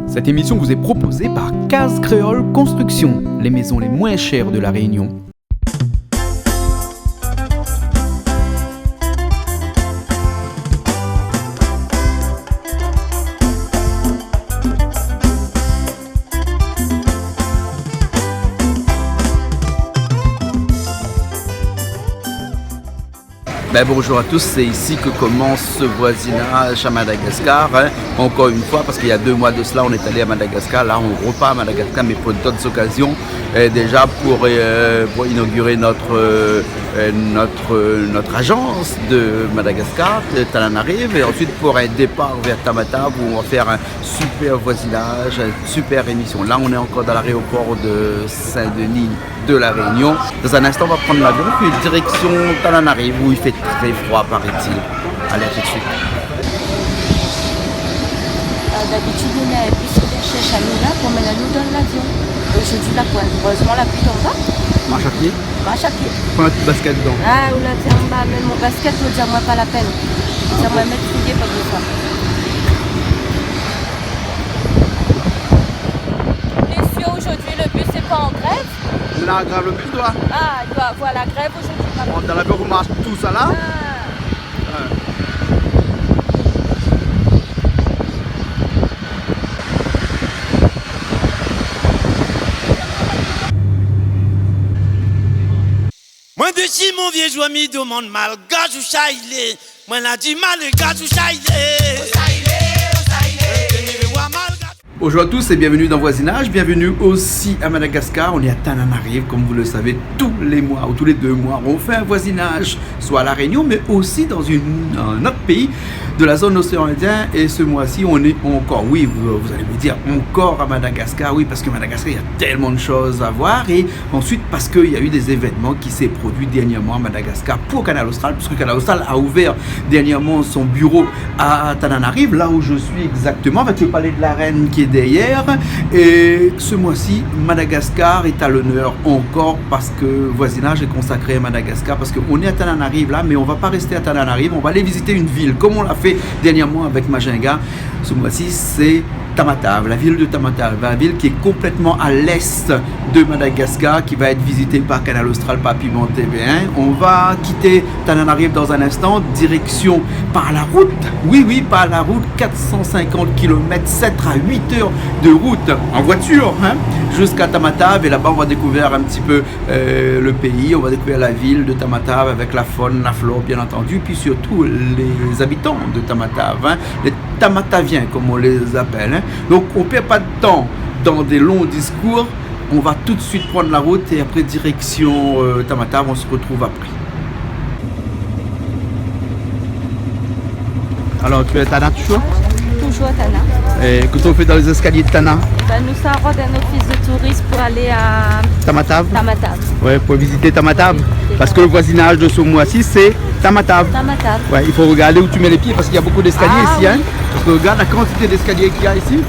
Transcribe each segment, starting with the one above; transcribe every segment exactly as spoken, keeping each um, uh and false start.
Cette émission vous est proposée par Case Créole Construction, les maisons les moins chères de La Réunion. Ben, bonjour à tous, c'est ici que commence ce voisinage à Madagascar, hein. Encore une fois, parce qu'il y a deux mois de cela, on est allé à Madagascar. Là, on repart à Madagascar, mais pour d'autres occasions. Euh, déjà pour, euh, pour inaugurer notre, euh, euh, notre, euh, notre agence de Madagascar, de Tananarive, et ensuite pour un départ vers Tamatave, où on va faire un super voisinage, une super émission. Là, on est encore dans l'aéroport de Saint-Denis de La Réunion. Dans un instant, on va prendre l'avion, puis direction Tananarive, où il fait très froid, paraît-il. Allez, à tout de suite. Euh, d'abitid, nou néna in bis ki vien shèrsh anou la, pou amenn anou dan lavion. Zordi, la pwin, erèzman, la pli i tonm pa. Marsh a pié ? Marsh a pié. Pran la ti basket dedan. Ah, ou la di, ah, ben, mèt mon basket, ou di, ah, moin, pa la pèn. Di, ah, moin, mèt soulié, pa bezoin. Mésyé, zordi, le bis lé pa an grèv ? La grèv le bis, toi. Ah, i doi avoir la grèv zordi. Bon, dan lavion, ou marsh tout sa la. Ah. Ouais. Moin dési mon vié zami, domann malgash ousa i lé. Moin la di malgash ousa i lé. Ousa i lé, ousa i lé. Vni vwar malgash. Bonjour à tous et bienvenue dans Voisinage. Bienvenue aussi à Madagascar. On est à Tananarive, comme vous le savez, tous les mois ou tous les deux mois, on fait un voisinage, soit à La Réunion, mais aussi dans une, un autre pays de la zone océan Indien. Et ce mois-ci, on est encore, oui, vous, vous allez me dire, encore à Madagascar, oui, parce que Madagascar, il y a tellement de choses à voir. Et ensuite, parce qu'il y a eu des événements qui s'est produit dernièrement à Madagascar pour Kanal Austral, puisque Kanal Austral a ouvert dernièrement son bureau à Tananarive, là où je suis exactement, avec le palais de la reine qui est derrière. Et ce mois-ci, Madagascar est à l'honneur encore parce que Voisinage est consacré à Madagascar, parce qu'on est à Tananarive là, mais on va pas rester à Tananarive, on va aller visiter une ville, comme on l'a fait dernièrement avec Majinga. Ce mois-ci, c'est Tamatave, la ville de Tamatave, la ville qui est complètement à l'est de Madagascar, qui va être visitée par Kanal Austral, par Piment T V un. On va quitter Tananarive dans un instant, direction par la route. Oui, oui, par la route, quatre cent cinquante kilomètres, sept à huit heures de route en voiture, hein, jusqu'à Tamatave. Et là-bas, on va découvrir un petit peu euh, le pays, on va découvrir la ville de Tamatave avec la faune, la flore, bien entendu, puis surtout les habitants de Tamatave, hein, les Tamataviens, comme on les appelle, hein. Donc, on perd pas de temps dans des longs discours, on va tout de suite prendre la route et après, direction, euh, Tamatave, on se retrouve après. Alors, tu es à Tana toujours ? Toujours à Tana. Et qu'est-ce que tu fais dans les escaliers de Tana ? Ben, nou sa rod in ofis de tourism pou alé à Tamatave ? Tamatave. Ouais, pour visiter Tamatave. Oui, c'est ça. Parce que le voisinage de ce mois-ci, c'est Tamatave. Tamatave. Ouais, il faut regarder où tu mets les pieds parce qu'il y a beaucoup d'escaliers ici, hein. Ah oui. Parce que regarde la quantité d'escaliers qu'il y a ici.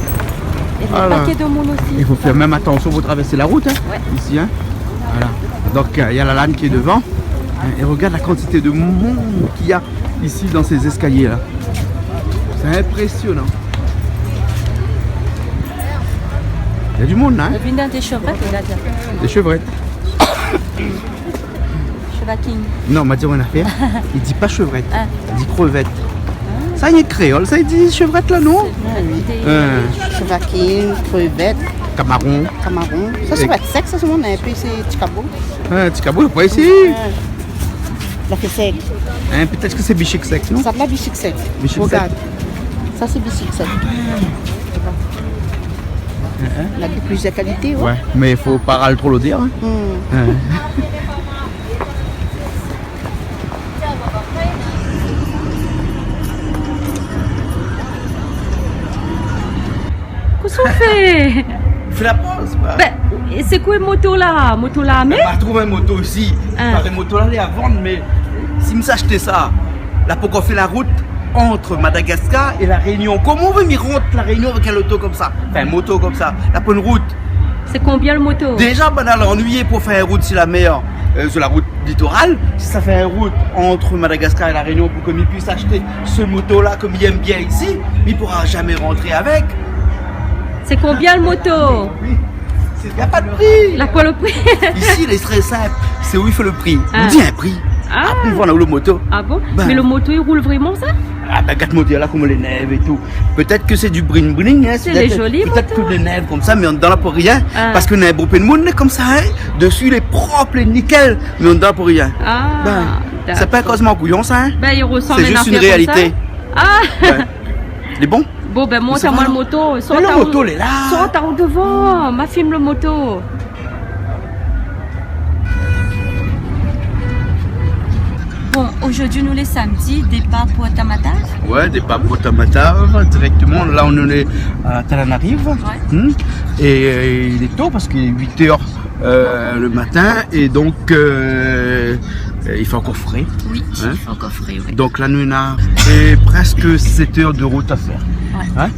Il y a un paquet de monde aussi. Voilà. Il faut faire même attention pour traverser la route, hein, ici, hein. Ouais. Voilà. Donc, euh, il y a la lame qui est devant. Hein, et regarde la quantité de monde qu'il y a ici dans ces escaliers-là. C'est impressionnant. Il y a du monde là, hein ? Vin dan dé shevrèt, regard. Des chevrettes. Shevaking. Non, ma di aou in nafèr. I di pa shevrèt. Ah. I di krevèt. Ah. Sa, lé kréol, sa, i di shevrèt la, non ? Shevrèt. Ah oui. Euh. Shevaking, krevèt. Kamaron. Kamaron. Sa, shevrèt sèk, sa, sé mon, épi sé tikabo. Ah, tikabo, pa isi. Ah. La fé sèk. Hein, peut-être que c'est bichique sec, non ? Sa, la bichique sèk. Bichique sèk. Regarde. Sa, sé bichique sèk. Hein, hein. Na de plusieurs qualités, ouais. Ouais, mais faut pas râler trop l'odeur, hein. Hmm. Hein. Kosa ou fé ? Fé la poz, koi. Ben, é sé koi moto la ? Moto la, mé... Ben, ma trouv in moto isi. Hein. Paré moto la, lé a vann, mé si mi sa ashté sa, la pankor fé la rout ant Madagascar é La Rényon. Koman ou vé mi rant La Rényon avèk in loto konmsa ? Anfin, in moto konmsa. La poin rout. Sé konbien le moto ? Déza, banna lé annuiyé pou fé in rout si la mèr, euh, si la rout litoral. Si sa fé in rout ant Madagascar é La Rényon pou ke mi puis ashté se moto la ke mi èm bien isi, mi poura zamé rantré avèk. C'est combien le moto ? Il y a pas de prix. La, quoi, le prix ? Ici, il est très simple. C'est où il fait le prix. Ah. On dit un prix. Ah. Après, voilà, le moto. Ah bon ? Ben. Mais le moto, il roule vraiment, ça ? Ah ben, gard moto la, koman lé nèv é tou. Peut-être que c'est du bling bling, hein. C'est peut-être, les jolies peut-être motos. Tout lé nèv konmsa, mé andan la pou rien. Ah. Parske néna bonpé d'moun lé konmsa, hein. Dessus, il est propre, il est nickel, mé andan la pou rien. Ah, d'accord. Ben, c'est pas un causement couillon, ça, hein. Ben, il ressemble à une affaire comme ça. C'est juste une réalité. Ah. Ouais. Lé bon ? Bon, ben, mont amoin le moto. Sa va, non ? Sort. Mais le moto, lé la. Sort par devant. Ma film le moto. Bon, aujourd'hui, nou lé samedi, départ pour Tamatave. Ouais, départ pour Tamatave, directement. Là, on est à Tananarive. Ouais. Hmm. Et, euh, il est tôt parce qu'il est huit heures, euh, le matin. Et donc, euh, euh, il fait encore frais. Oui, hein ? Il fait encore frais, oui. Donc là, nou néna, euh, presque sept heures de route à faire. Ouais. Hein ?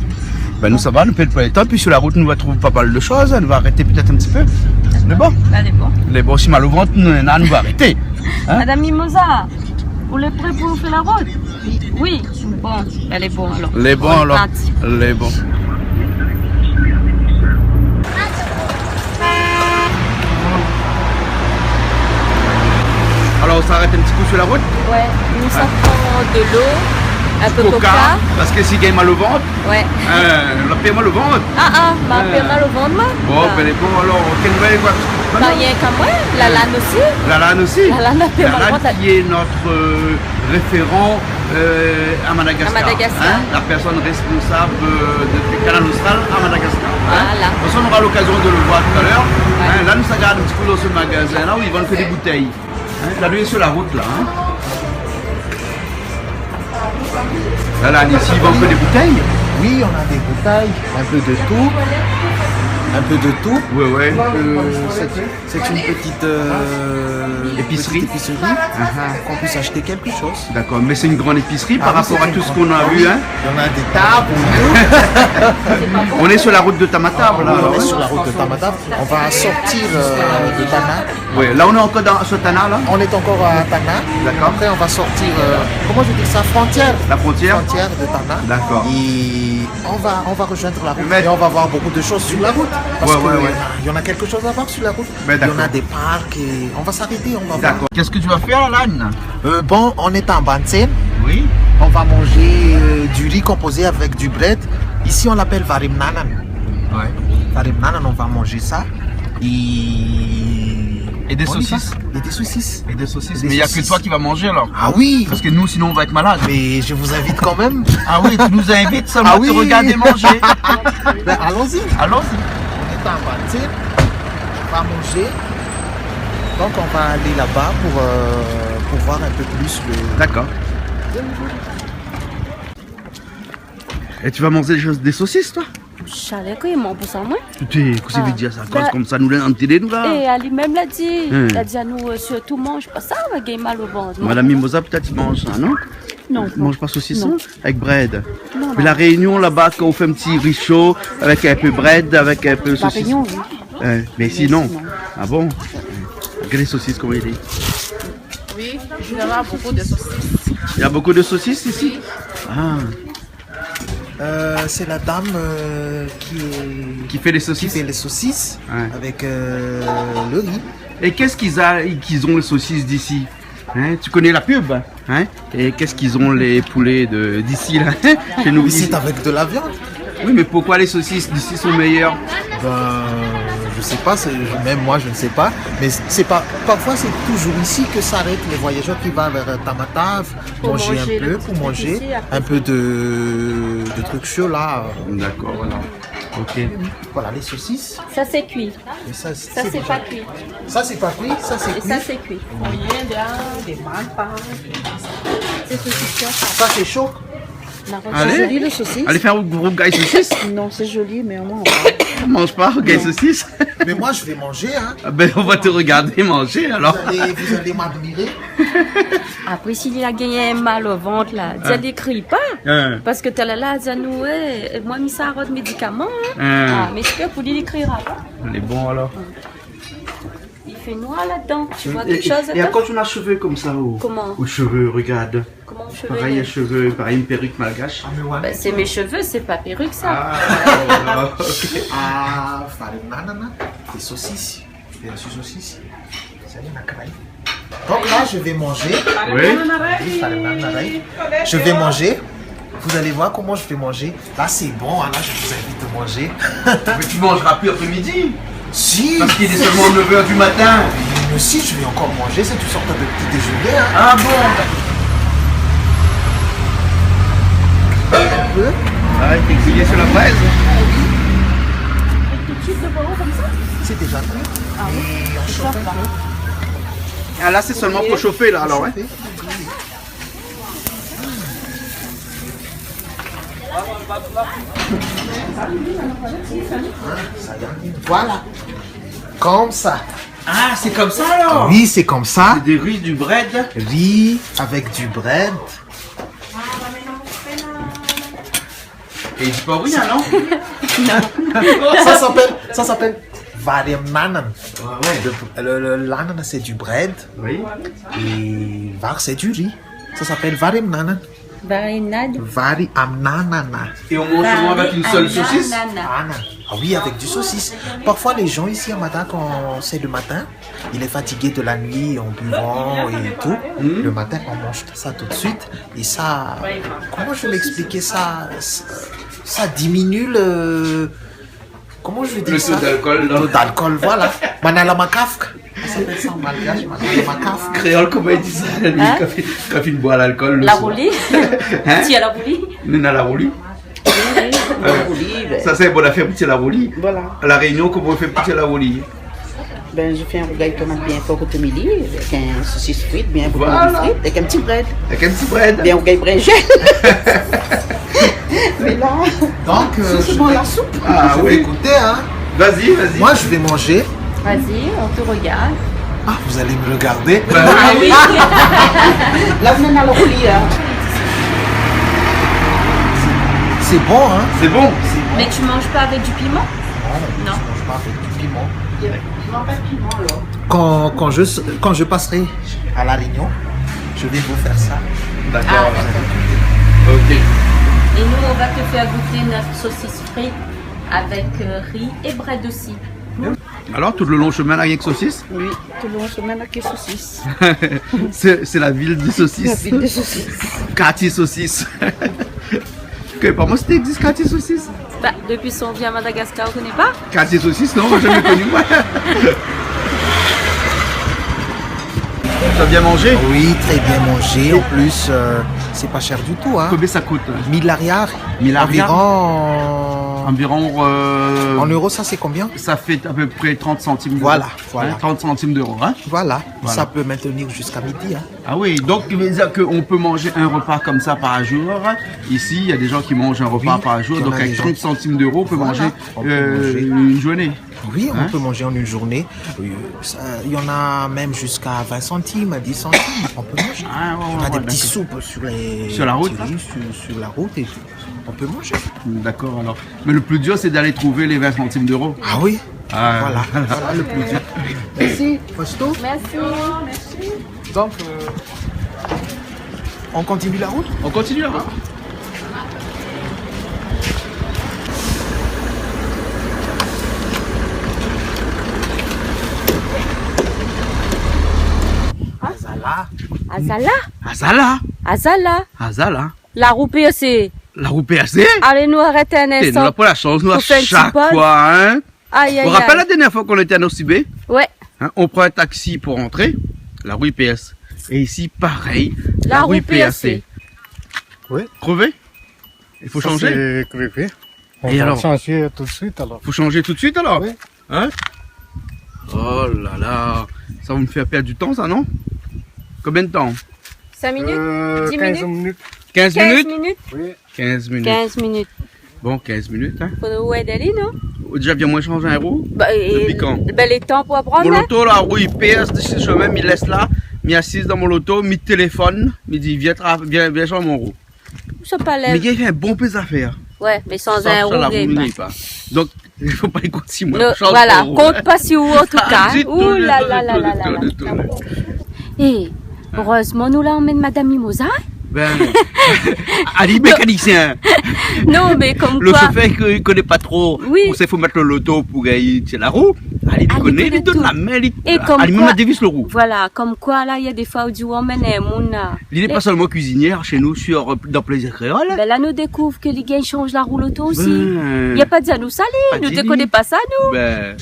Ben, nou, sa va, nou pèrd pa le tan, pi sur la route, nou va trouv pa mal de choses, nou va arrêter peut-être un petit peu. Lé bon ? Lé bon. Lé bon, si mal au ventre, nou, nou va arrêter. Hein ? Madame Mimosa, vous êtes prêts pour faire la route ? Oui. Bon, lé bon, alors. Lé bon, alors. On est parti. Lé bon. Alors, on s'arrête un petit coup sur la route ? Ouais, nou sa pran de l'eau, un peu Coca, Coca. Parce que si gingn mal au ventre, ouais. Euh, la pèr mal au ventre. Ah, ah, ma pèr mal au ventre, moin. Bon, ben, lé bon, alors, quelle nouvelle, quoi ? Bah, rien qu'à moi, Lalanne aussi. Lalanne aussi. Lalanne la pèr mal au ventre. Lalanne qui est notre, euh, référent, euh, à Madagascar. À Madagascar. Hein ? La personne responsable, euh, de, du Canal Austral à Madagascar. Hein ? Voilà. De toute façon, on aura l'occasion de le voir tout à l'heure. Ouais. Hein ? Là, nou sa gard un petit coup dans ce magasin-là où ils vendent que des bouteilles. Hein, la nou lé sur la route, là, hein. Là, là, ici, ils vendent que des bouteilles. Oui, on a des bouteilles, un peu de tout. Un peu de tout. Ouais, ouais. Euh, c'est, c'est une petite, euh, épicerie. Petite épicerie. Ah, ah. Qu'on puisse acheter quelque chose. D'accord, mais c'est une grande épicerie par rapport à tout ce qu'on a vu, hein. Ah oui, c'est une grande, ah oui. Il y en a des tables et tout. On est sur la route de Tamatave, là, alors, hein. On est sur la route de Tamatave. On va sortir, euh, de Tana. Ouais, là, on est encore dans, sur Tana, là ? On est encore à Tana. D'accord. Après, on va sortir, euh, comment je dis ça, frontière. La frontière ? Frontière de Tana. D'accord. Et on va, on va rejoindre la route. Mais et on va voir beaucoup de choses sur la route. Parce que, ouais, ouais, il y en a, il y en a quelque chose à voir sur la route. Ben, d'accord. Il y en a des parcs et on va s'arrêter, on va voir. D'accord. Qu'est-ce que tu vas faire, Lalanne ? Euh, bon, on est en Bantsène. Oui. On va manger, euh, du riz composé avec du brèd. Ici, on l'appelle varimnanan. Ouais. Varimnanan, on va manger ça. Et des saucisses. Et des saucisses. Et des saucisses. Mais il y a que toi qui vas manger alors. Ah oui. Parce que nous, sinon, on va être malade. Mais je vous invite quand même. Ah oui, tu nous invites seulement à te regarder manger. Ah oui. Ben, allons-y. Allons-y. On est en Bantsène, on va manger. Donc, on va aller là-bas pour, euh, pour voir un peu plus le... D'accord. Et tu vas manger des, des saucisses, toi ? Chalèr, koman pou sa, moin ? Té, kosa i vé dir sa ? Koz konmsa, nou lé an télé, nou, la. Eh, ali mèm la di, la di anou, euh, surtout, manz pa sa, va gingn mal au ventre. Madame Mimosa, peut-être, i manz sa, non ? Non, non. Manz pa sosis, non ? Avec brèd. Non, non. Mais La Réunion, là-bas, quand on fait un petit riz chaud avec un peu brèd, avec un peu saucisse. La Réunion, oui. Euh, mais sinon. Mais sinon. Ah bon ? Regardez les saucisses, comment il est. Oui, il y en a beaucoup de saucisses. Il y a beaucoup de saucisses ici ? Oui. Ah. Euh, c'est la dame, euh, qui est, qui fait les saucisses. Qui fait les saucisses avec, euh, le riz. Et qu'est-ce qu'ils a, qu'ils ont, les saucisses d'ici ? Hein, tu connais la pub, hein ? Et qu'est-ce qu'ils ont, les poulets de, d'ici, là ? Chez nous, ici, ici, c'est avec de la viande. Oui, mais pourquoi les saucisses d'ici sont meilleures ? Ben, je sais pas, c'est, même moi, je ne sais pas. Mais c'est pas, parfois, c'est toujours ici que s'arrêtent les voyageurs qui vont vers, euh, Tamatave, pour manger un peu, pour manger un peu de, de trucs chauds, là. D'accord, voilà. Ok. Voilà, les saucisses. Ça, c'est cuit. Et ça, c'est, ça, c'est pas cuit. Ça, c'est pas cuit, ça, c'est cuit. Et ça, c'est cuit. Moyen de, de mal pas. C'est saucisson, ça. Ça, c'est chaud. Allez. C'est joli, le saucisse. Allez faire un gros gars saucisse. Non, c'est joli, mais moi, on va... On mange pas, gars saucisse. Mais moi, je vais manger, hein. Ah ben, on va te regarder manger, alors. Vous allez, vous allez m'admirer. Apré, si li la gingn mal au ventre, la, di ali kri pa. Hein. Parske talèr la, di anou, eh, moin, mi sa rod médikaman, hein. Hein. Ah, mé sé pou li, li krira pa. Lé bon, alors. Il fait noir là-dedans. Tu vois quelque chose dedans ? Et, et à quoi tu as cheveux comme ça, ou... Comment ? Ou cheveux, regarde. Comment Pareil, cheveux, pareil, une perruque malgache. Ah, mé ouais. Bah, c'est mes cheveux, c'est pas perruque, ça. Ah, voilà, ok. Ah, fo nanana. Des saucisses. Des saucisses. Ça y est, on a travaillé. Donc là, je vais manger. Oui. Oui, fo nanana. Je vais manger. Vous allez voir comment je vais manger. Là, c'est bon, hein. Là, je vous invite à manger. Mais tu mangeras plus après-midi. Si. Parce qu'il est seulement neuf heures du matin. Mais si, je vais encore manger, c'est une sorte de petit déjeuner, hein. Ah bon ? Un peu. Ah, il fait griller sur la braise. Tout de suite, le poireau comme ça ? C'est déjà cuit. Ah oui. Et on chauffe un peu. Ah, là, c'est seulement pour chauffer, là, alors, hein. Chauffer. Voilà. Comme ça. Ah, c'est comme ça alors ? Oui, c'est comme ça. C'est des riz, du brèd. Riz avec du brèd. Et du porc, non ? Ça s'appelle, ça s'appelle varem nanan. Ouais, ouais. Le, le, le nanan, c'est du brèd. Oui. Et var, c'est du riz. Ça s'appelle varem nanan. Varinad. Vari am nanana. Et on mange souvent avec une seule saucisse ? Varinanana. Ah, non. Ah oui, avec du saucisse. Parfois, les gens ici à Mada, quand c'est le matin, il est fatigué de la nuit en buvant et tout. Mhm. Le matin, on mange ça tout de suite. Et ça, comment je vais l'expliquer ça ? Ça, ça diminue le, comment je vais dire ça ? Le taux d'alcool, non ? Le taux d'alcool, voilà. Mana la makafk. Comment ça s'appelle ça en malgache, mana la makafk ? Créole, comment il dit ça, lui, quand il, quand il boit l'alcool le soir ? La roulie. Hein ? Ti a la roulie. Nana la roulie. Oui, oui, la roulie, ben. Ça, c'est une bonne affaire pour tirer la roulie. Voilà. À La Réunion, comment on fait pour tirer la roulie ? Ben, je fais un rougail tomate bien fort, kotomili, avec un saucisse frite, bien beaucoup de frites, avec un petit brède. Avec un petit brède. Bien rougail brinjèl. Mais là, donc, euh, c'est bon, la soupe. Ah oui. Je vais goûter, hein. Vas-y, vas-y. Moi, je vais manger. Vas-y, on te regarde. Ah, vous allez me regarder ? Bah oui. Ah oui. Là, vous êtes dans le roulis, hein. C'est bon, hein ? C'est bon. C'est bon. Mais tu manges pas avec du piment ? Non, je mange pas avec du piment. Non. Je mange pas de piment, alors. Quand, quand je, quand je passerai à La Réunion, je vais vous faire ça. D'accord. Ah, d'accord. Ok. Et nous, on va te faire goûter notre saucisse frite avec, euh, riz et brède aussi. Alors, tout le long chemin, là, rien que saucisse ? Oui, tout le long chemin, là, que saucisse. C'est, c'est la ville des saucisses. La ville des saucisses. Quartier saucisse. Ke pa moin, si té égzis Quartier Saucisse. Bah, depuis son vient à Madagascar, on connaît pas. Quartier Saucisse, non, moin la zamé koni, moin. Tu as bien mangé ? Oui, très bien mangé. En plus, euh, c'est pas cher du tout, hein. Combien ça coûte ? Mille ariary. Mille ariary ? Environ. Environ, euh, en euros, ça, c'est combien ? Ça fait à peu près trente centimes d'euros. Voilà, voilà. Hein, trente centimes d'euros, hein ? Voilà. Voilà. Ça peut maintenir jusqu'à midi, hein. Ah oui, donc, ça veut dire qu'on peut manger un repas comme ça par jour. Ici, il y a des gens qui mangent un repas par jour. Oui, il y en a des gens. Donc, avec trente centimes d'euros, on peut manger, euh, une journée. Voilà, on peut manger. Oui, on peut manger en une journée. Hein ? Euh, ça, il y en a même jusqu'à vingt centimes, dix centimes, on peut manger. Ah, ouais, ouais, ouais, d'accord. Il y en a des petites soupes sur les, sur la route, là ? Sur, sur la route et tout. On peut manger. D'accord, alors. Mais le plus dur, c'est d'aller trouver les vingt centimes d'euros. Ah oui. Ah. Voilà, voilà le plus dur. Merci, Fausto. Merci. Donc, euh, on continue la route ? On continue la route. Azala. Azala ? Azala. Azala. Azala. La roue P R C. La roue P R C ? Allez, nou arèt in instan. Té, nou la pran la shans, nou, pou fé in ti poz. Chaque fois, hein. Aïe, aïe, aïe. Ou rapèl la dernière fois qu'on était à Nosy Be ? Ouais. Hein, on prend un taxi pour rentrer, la rue P R C. Et ici, pareil, la rue P R C. La roue P R C. Oui. Crevé ? Il faut changer. Ça, c'est crevé. Et alors ? On va changer tout de suite, alors. Faut changer tout de suite, alors ? Oui. Hein ? Oh là là, ça va me faire perdre du temps, ça, non ? Combien de temps ? Cinq minutes ? Euh, dix minutes ? Quinze minutes. Quinze minutes ? Quinze minutes ? Oui. Quinze minutes. Quinze minutes. Bon, quinze minutes, hein. Fo ou èd ali, non ? Ou la déza bien moin shanz in rou ? Bah, euh, depuis quand ? Bah, le tan pou aprann, hein. Mon loto, la rou i pèrs, dési le shomin, mi lès la, mi asiz dan mon loto, mi téléfone, mi di, vien tra-, vien, vien shanz mon rou. Ou sa pa lèv. Mé li la fé in bonpé zafèr. Ouais, mé san in rou, li gingn pa. Donk, i fo pa li kont si moin. Voilà, kont pa si ou, an tou ka. Ah, ditou, ditou, ditou, ditou. Ouh la la la la la. É, erèzman nou la anmèn Madam Mimoza, hein. Bin, ali mékanisien. Non, mé konm koi. Lo shofèr i koné pa tro ousa i fo mèt lo loto pou gingn tir la rou. Ali li koné, li done la min, li, ali mèm la dévis lo rou. Voilà, konm koi la, néna défoi ou di, ou amenn in moun la. Li lé pa sèlman kuizinièr shé nou, sur, dan Plaisir Créole. Bin la, nou dékouv ke li gingn shanj la rou loto osi. Bin. Li la pa di anou sa, li. Nou té koné pa sa, nou. Bin.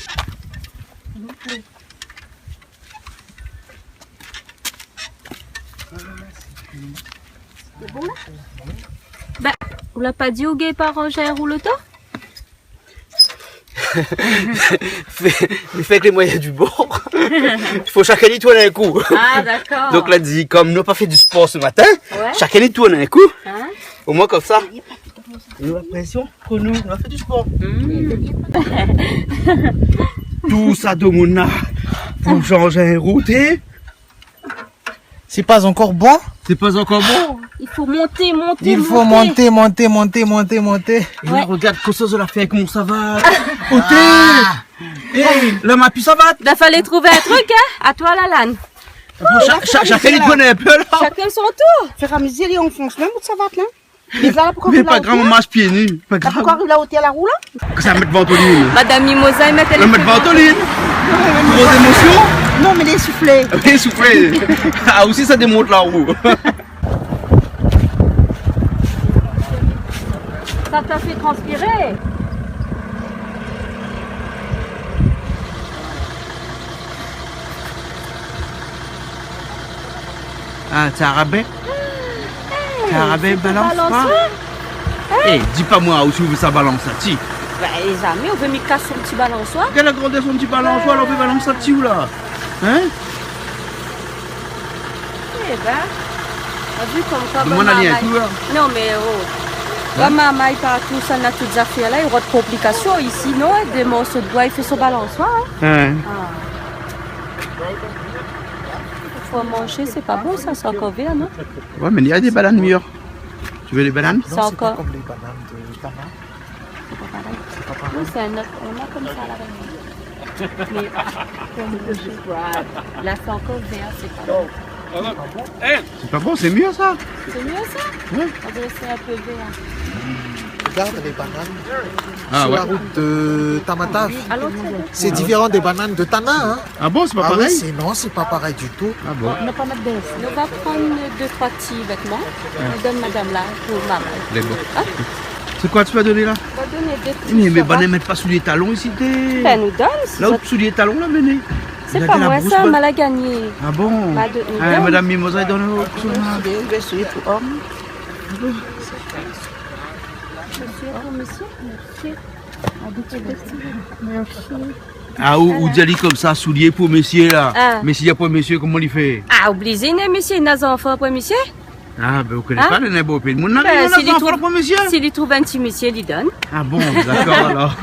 Bin, ou la pa di ou gingn pa ranj in rou loto ? Fé, mi fé avèk lé moiyin di bor. I fo shakinn i tourn in kou. Ah, dakor. Donk la di, konm nou la pa fé di spor se matin, shakinn i tourn in kou. Hin ? Omoin konmsa, nou la présion. Pou nou, nou la fé di spor. Tout sa domoun la pou shanj in rou, té. C'est pas encore bon ? C'est pas encore bon. I fo monté, monté, monté. Il faut monter, monter, monter, monter, monter. É la, regard kosa zot la fé avèk mon savat. Oté. Hey, la ma pi savat. La falé trouv in trik, hin. A toi, Lalanne. Bon, sha-, sha-, shakinn i koné in pé la. Shakinn son tour. Fé a mizir, li anfons mèm out savat la. Mé pa grav, mon marsh pié ni, pa grav. Dakor, li la oté la rou la. Kosa, mèt vantolin ? Madame Mimosa i mèt vantolin. Gro émosion ? Non, mé lé souflé. Lé souflé. Ah, osi sa démont la rou. Ça t'a fait transpirer. Ah, ti arabèk ? Ti arabèk, balans pa. Hin ? Eh, di pa moin, ou si ou vé sa balans sa, ti. Bin, zamé, ou vé mi kas son ti balansoir. Gard la grandèr son ti balansoir, la, ou vé balans sa, ti, ou la. Hin ? Eh bin, ou la vi konm koi, bann marmay. Non, mé oh. Bann marmay partou, sa na tout zafèr la, i rod konplikasion isi, non, hin, dé morso d'boi, i fé son balansoir, hin. Hin. Ah. Fo manzé, sé pa bon sa, sé ankor vèr, non ? Ouais, mé néna dé banane mir. Tu veux des bananes ? Non, c'est pas comme les bananes de Tana. C'est pas pareil. C'est pas pareil. Non, c'est un autre, on a comme ça à la Réunion. Mais pour manger, là, c'est encore vert, c'est pas bon. C'est pas bon, c'est mieux ça. C'est mieux ça ? Ouais. On dirait que c'est un peu vert. Regarde les bananes sur la route de Tamatave. Ah ouais. C'est différent des bananes de Tana, hein. Ah bon, c'est pas pareil ? Ah oui, c'est, non, c'est pas pareil du tout. Ah bon ? Nou va pran dé troi ti vètman. Nou done madam la pou marmay. Lé bon. Hin ? C'est quoi tu vas donner là ? Nou va done dé ti... Mé, mé bann i mèt pa soulié talon isi, té. Bin, nou done, si... La, zot out soulié talon la, mé... Sé pa moin sa, ma la gingné. Ah bon ? Ma done, nou done. Madam Mimosa i done aou. Soulié, soulié pou om. Monsieur, pour monsieur, monsieur. Ah, ou, ou di ali konmsa, soulié pou mésyé la. Ah. Mé si na poin mésyé, koman li fé ? Ah, oblizé, na mésyé, na zanfan pou mésyé. Ah, bin, ou koné pa, na bonpé moun na zanfan pou mésyé. Bin, si li trouv, si li trouv in ti mésyé, li done. Ah bon, dakor, alor.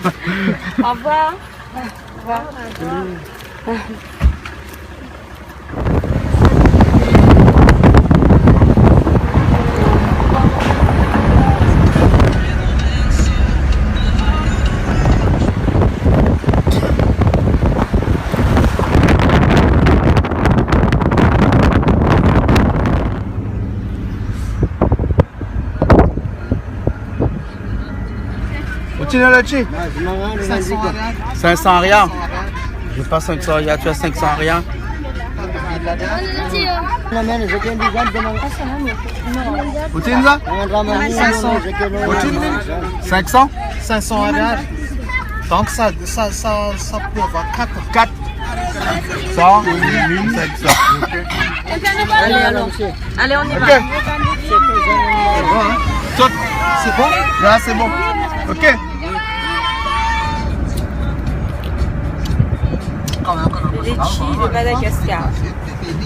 Au revoir. Au revoir. Ou tien la, ti ? Cinq cents rial. J'ai pas cinq cents rial, tu as cinq cents rial ? Ou tien sa ? Cinq cents. Ou tien ? Cinq cents ? Cinq cents rial. Donc ça, ça, ça, ça peut avoir quatre. Quatre. Cent, cinq cents. Allez, allons. Allez, on y va. Ok. Saute. C'est bon ? Là, c'est bon. Ok. Litchi de Madagascar.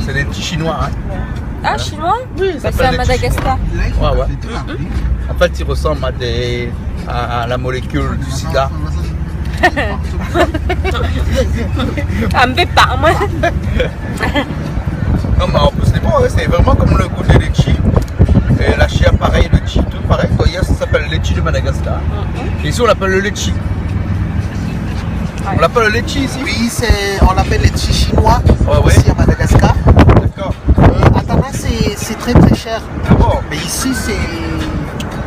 C'est des petits chinois, hein. Ah, chinois ? Oui, ça s'appelle des petits chinois. Bah, c'est à Madagascar. Ouais, ouais. En fait, ils ressemblent à des, à, à la molécule du sida. Ah, mi vé pa, moin. Non, mais en plus, c'est bon, hein, c'est vraiment comme le goût de litchi. Et la chair, pareil, le litchi, tout pareil. D'ailleurs, ça s'appelle litchi de Madagascar. Mhm. Et ici, on l'appelle le litchi. On l'appelle le litchi ici ? Oui, c'est, on l'appelle litchi chinois, ouais, ouais, ici à Madagascar. D'accord. Euh, à Tana, C'est, c'est très, très cher. Ah bon ? Mais ici, c'est,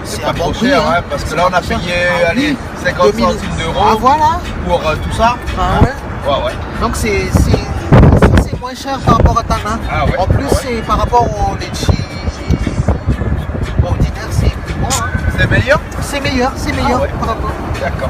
c'est pas trop cher, hein, parce que là, on a payé, allez, cinquante centimes d'euros pour, euh, tout ça. Ah ouais ? Ouais, ouais. Donc, c'est, c'est, c'est moins cher par rapport à Tana. Ah ouais, ouais. En plus, c'est par rapport au litchi ordinaire, c'est plus bon, hein. C'est meilleur ? C'est meilleur, c'est meilleur par rapport. Ah ouais. D'accord.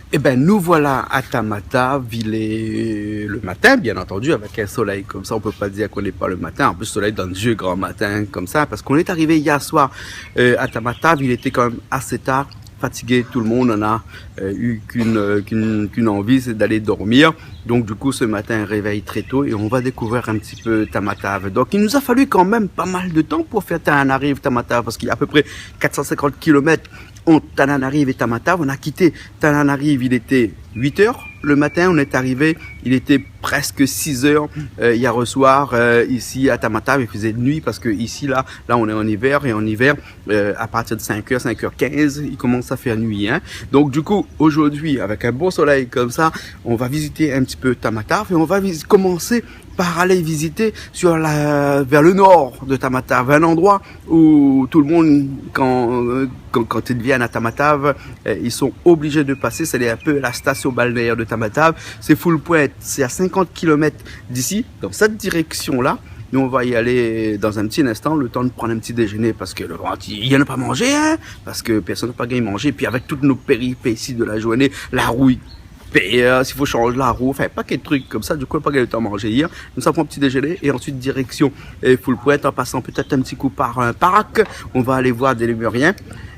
Ében, nou voila a Tamatave, il est le matin, bien entendu, avec un soleil comme ça, on peut pas dire qu'on n'est pas le matin. En plus, soleil dans le vieux grand matin, comme ça, parce qu'on est arrivé hier soir, euh, à Tamatave, il était quand même assez tard, fatigué, tout le monde en a, euh, eu qu'une, euh, qu'une, qu'une envie, c'est d'aller dormir. Donc, du coup, ce matin, réveil très tôt et on va découvrir un petit peu Tamatave. Donc, il nous a fallu quand même pas mal de temps pour faire Tananarive-Tamatave, parce qu'il y a à peu près quatre cent cinquante kilomètres entre Tananarive et Tamatave. On a quitté Tananarive, il était huit heures le matin. On est arrivé, il était presque six heures, euh, hier au soir, euh, ici à Tamatave. Il faisait nuit parce que ici, là, là, on est en hiver et en hiver, euh, à partir de cinq heures, cinq heures quinze, il commence à faire nuit, hein. Donc, du coup, aujourd'hui, avec un beau soleil comme ça, on va visiter un petit peu Tamatave et on va vis-, commencer par aller visiter sur la, vers le nord de Tamatave, un endroit où tout le monde, quand, euh, quand, quand ils viennent à Tamatave, euh, ils sont obligés de passer. C'est un peu la station balnéaire de Tamatave. C'est Foulpointe, c'est à cinquante kilomètres d'ici, dans cette direction-là. Nous, on va y aller dans un petit instant, le temps de prendre un petit déjeuner, parce que le ventre, i, i na pa manzé, hein, parce que personne n'a pas gagné manger. Puis avec toutes nos péripéties de la journée, la roue, pé-, euh, s'il faut changer la roue, enfin, un paquet de trucs comme ça, du coup, on n'a pas gagné le temps de manger hier. Nous avons un petit déjeuner et ensuite direction, euh, Foulpointe, en passant peut-être un petit coup par un parc. On va aller voir des lémuriens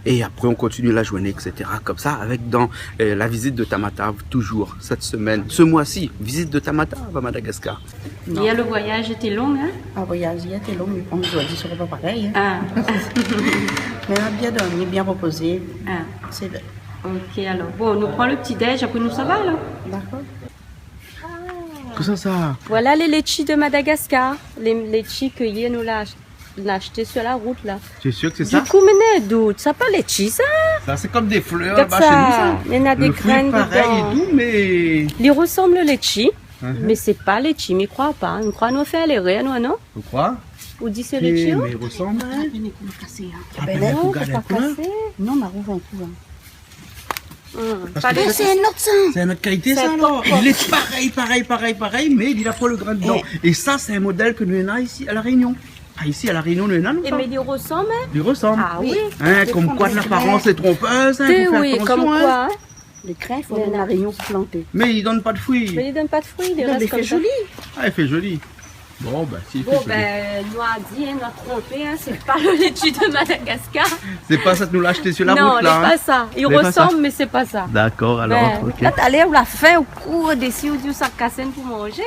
et après, on continue la journée, et cetera. Comme ça, avec dans, euh, la visite de Tamatave, toujours cette semaine, ce mois-ci, visite de Tamatave à Madagascar. Hier, le voyage était long, hein ? Ah, voyage hier était long, mais bon, aujourd'hui sera pas pareil, hein. Ah. Mais on a bien dormi, bien reposé. Ah. C'est vrai. Ok, alors. Bon, nou pran le petit déj, après nou sava, alors. D'accord. Kosa sa ? Voilà les litchis de Madagascar. Les litchis que hier nou la ach-, la acheté sur la route, là. Tu es sûr que c'est ça ? Du coup, mais non, doute, sa pa litchi, sa. Ça, c'est comme des fleurs là-bas chez nous, ça. Regarde ça. Il y en a des graines dedans. Le fruit, pareil et tout, mais il ressemble au litchi. Mhm. Mais c'est pas litchi, mi kroi pa. Mi kroi nou fé lérèr, nou, non ? Ou kroi ? Ou di sé litchi, hein ? Mais il ressemble. Ah, ben non, c'est pas cassé. Non, mais ouvre un coup, hein. Hmm. Parce que c'est un autre, ça. C'est une autre qualité, ça, alors. Il est pareil, pareil, pareil, pareil, mais il a pas le grain dedans. Eh. Et ça, c'est un modèle que nous, on a ici, à La Réunion. Ah, ici, à La Réunion, nous, on a, nous, ça. Eh, mais il ressemble, hein ? Il ressemble. Ah oui. Hein, comme quoi, l'apparence est trompeuse, hein, faut faire attention, hein. Comme quoi, hein. Les grains, faut aller à La Réunion pour planter. Mais il donne pas de fruits. Mais il donne pas de fruits, il reste comme ça. Non, mais il fait joli. Ah, il fait joli. Bon, ben, si, il fait joli. Bon, ben, nou la di, hein, nou la tronpé, hein, c'est pas le litchi de Madagascar. C'est pas ça que nous l'a acheté sur la route, là, hein. Non, c'est pas ça. Il ressemble, mais c'est pas ça. D'accord, alors, ok. Ben, talèr ou la fin, ou kour dési, ou di ou sa kasé pou manzé.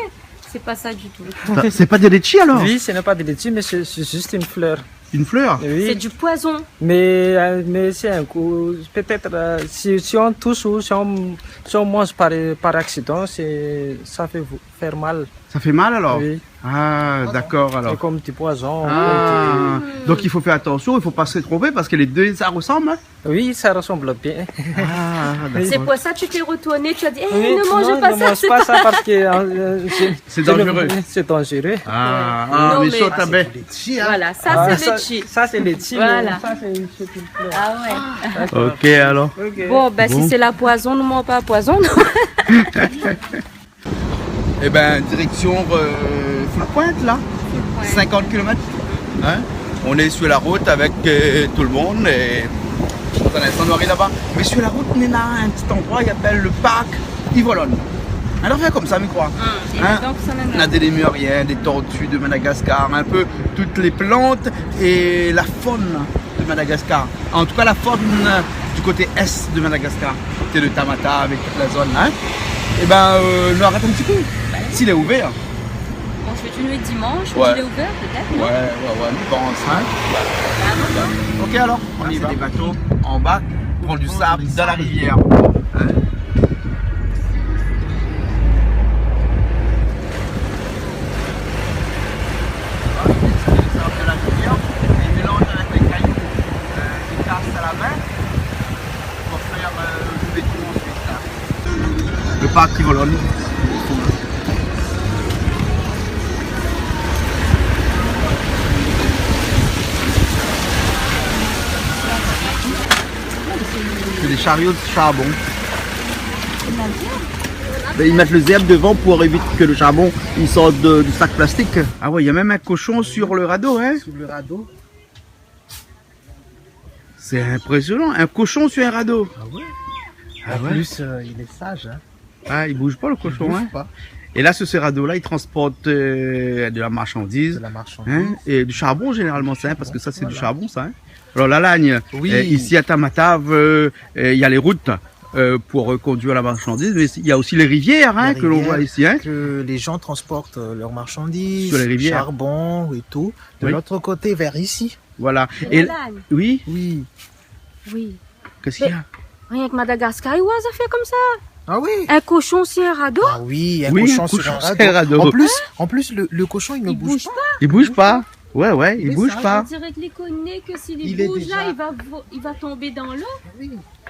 C'est pas ça du tout. C'est pas des litchis, alors ? Oui, ce n'est pas des litchis, mais c'est, c'est juste une fleur. Une fleur ? Oui. C'est du poison. Mais, euh, mais c'est un coup, peut-être, euh, si, si on touche ou si on, si on mange par, par accident, c'est, ça fait vous, faire mal. Ça fait mal, alors ? Oui. Ah, d'accord, alors. C'est comme du poison. Ah, donc il faut faire attention, il faut pas se tromper parce que les deux, ça ressemble, hein ? Oui, ça ressemble bien. Ah, d'accord. C'est pour ça que tu t'es retourné, tu as dit, eh, ne mange pas ça, c'est pas ça parce que, euh, c'est dangereux. C'est dangereux. Ah, mais ça, t'as bien. Voilà, ça, c'est litchi. Ça, c'est litchi, mais ça, c'est une fleur. Ah ouais. D'accord. Ok, alors. Bon, ben, si c'est la poison, nou manz pa poison, non ? Eh ben, direction, euh, Foulpointe, là. Foulpointe. Cinquante kilomètres. Hein ? On est sur la route avec, euh, tout le monde et dans un instant, on arrive là-bas. Mais sur la route, néna un petit endroit, il appelle le parc Yves Holon. Alors, fé comme ça, mi kroi. Hein ? Et donc, ça, néna des lémuriens, des tortues de Madagascar, un peu toutes les plantes et la faune de Madagascar. En tout cas, la faune, euh, du côté est de Madagascar, côté de Tamatave et toute la zone, hein. Eh ben, euh, nou arèt un petit coup. S'il est ouvert. Bon, je vais dire dimanche, ou di il est ouvert, peut-être, non ? Ouais, ouais, ouais, mi pans, hein. Bah, non, non. Ok, alors, on y va. Là, c'est des bateaux en bac, prend du sable dans la rivière. Hein ? Voilà, c'est le sable de la rivière, et il mélange avec les cailloux, euh, qu'il casse à la main pour faire, euh, le béton ensuite, là. Le Park Kivolon. C'est des chariots de charbon. Ben, ils mettent le zèrb devant pour éviter que le charbon, il sorte de, du sac plastique. Ah ouais, il y a même un cochon sur le radeau, hein ? Sur le radeau. C'est impressionnant, un cochon sur un radeau. Ah ouais ? Ah ouais ? En plus, euh, il est sage, hein. Ah, il bouge pas, le cochon, hein. Il bouge pas. Et là, sur ce radeau-là, ils transportent, euh, de la marchandise, hein, et du charbon, généralement, ça, hein, parce que ça, c'est du charbon, ça, hein. Voilà. Alors, la lagne, euh, ici à Tamatave, euh, euh, il y a les routes, euh, pour, euh, conduire la marchandise, mais il y a aussi les rivières, hein, que l'on voit ici, hein. Les rivières, que les gens transportent, euh, leurs marchandises, charbon et tout, de l'autre côté, vers ici. Sur les rivières. Oui. Voilà. Et la lagne. Oui. Oui. Oui. Qu'est-ce qu'il y a ? Mais rien que Madagascar, i voi zafèr konmsa. Ah oui. Un cochon sur un radeau ? Ah oui, un cochon sur un radeau. Oui, un cochon sur un radeau. En plus, en plus, le, le cochon, il ne bouge pas. I bouj pa. I bouj pa. Ouais, ouais, i bouj pa. On dirait que li koné que si li bouj la, li va vo-, li va tonm dan lo.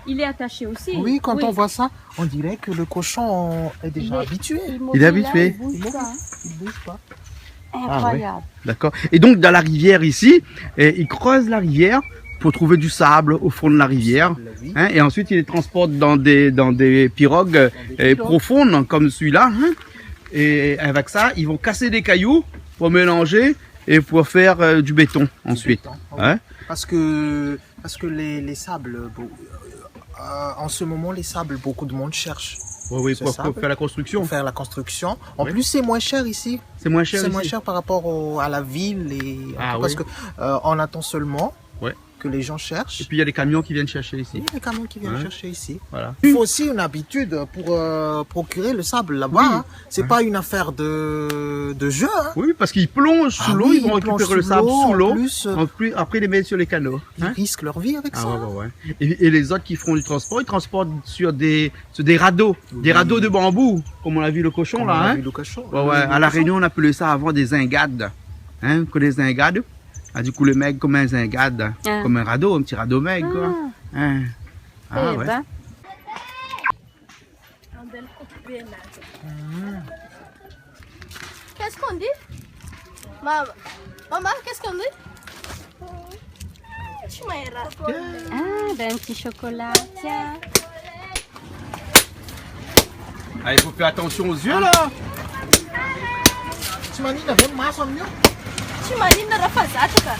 Il est attaché aussi. Oui, quand on voit ça, on dirait que le cochon est déjà habitué. Il est, il est immobilisé, il bouge pas. Il est habitué. Il bouge pas. Incroyable. Ah ouais, d'accord. Et donc, dans la rivière ici, eh, ils creusent la rivière pour trouver du sable au fond de la rivière, hein, et ensuite, ils les transportent dans des, dans des pirogues, eh, profondes, comme celui-là, hein. Et avec ça, ils vont casser des cailloux pour mélanger et pour faire, euh, du béton ensuite, hein. Du béton, oui. Parce que Parce que les, les sables, bon, euh, euh, en ce moment, les sables, beaucoup de monde cherche ce sable pour faire la construction. Oui, oui, pour, pour faire la construction. En plus, c'est moins cher ici. C'est moins cher ici. C'est moins cher par rapport au, à la ville et en tout, parce que, euh, on attend seulement que les gens cherchent. Ah oui. Ouais. Et puis, il y a des camions qui viennent chercher ici. Oui, les camions qui viennent chercher ici. Hein ? Voilà. Il faut aussi une habitude pour, euh, procurer le sable là-bas, hein. Oui. C'est pas une affaire de, de jeu, hein. Oui, parce qu'ils plongent sous l'eau, ils vont récupérer le sable sous l'eau. Ah oui, ils plongent sous l'eau, en plus, euh, après, ils les mettent sur les canaux, hein. Ils risquent leur vie avec ça, hein. Ah ouais, ouais, ouais. Et, et les autres qui font du transport, ils transportent sur des, sur des radeaux, des radeaux de bambou, comme on a vu le cochon là, hein. Comme on a vu le cochon. Ouais, ouais. À La Réunion, on appelait ça avant des zingades. Hein, vous connaissez les zingades ? Ah, du coup, le mèg comme un zingade, comme un radeau, un petit radeau mèg, quoi. Ah. Hein. Ah ouais. Eh ben. Un bel koupé la. Qu'est-ce qu'on dit ? Ma-, maman, qu'est-ce qu'on dit ? Chumaira. Ah, ben, un petit chocolat, tiens. Ah, il faut faire attention aux yeux, là. Ti mani na bèl mas amio. Ti mani na ra fazara ka.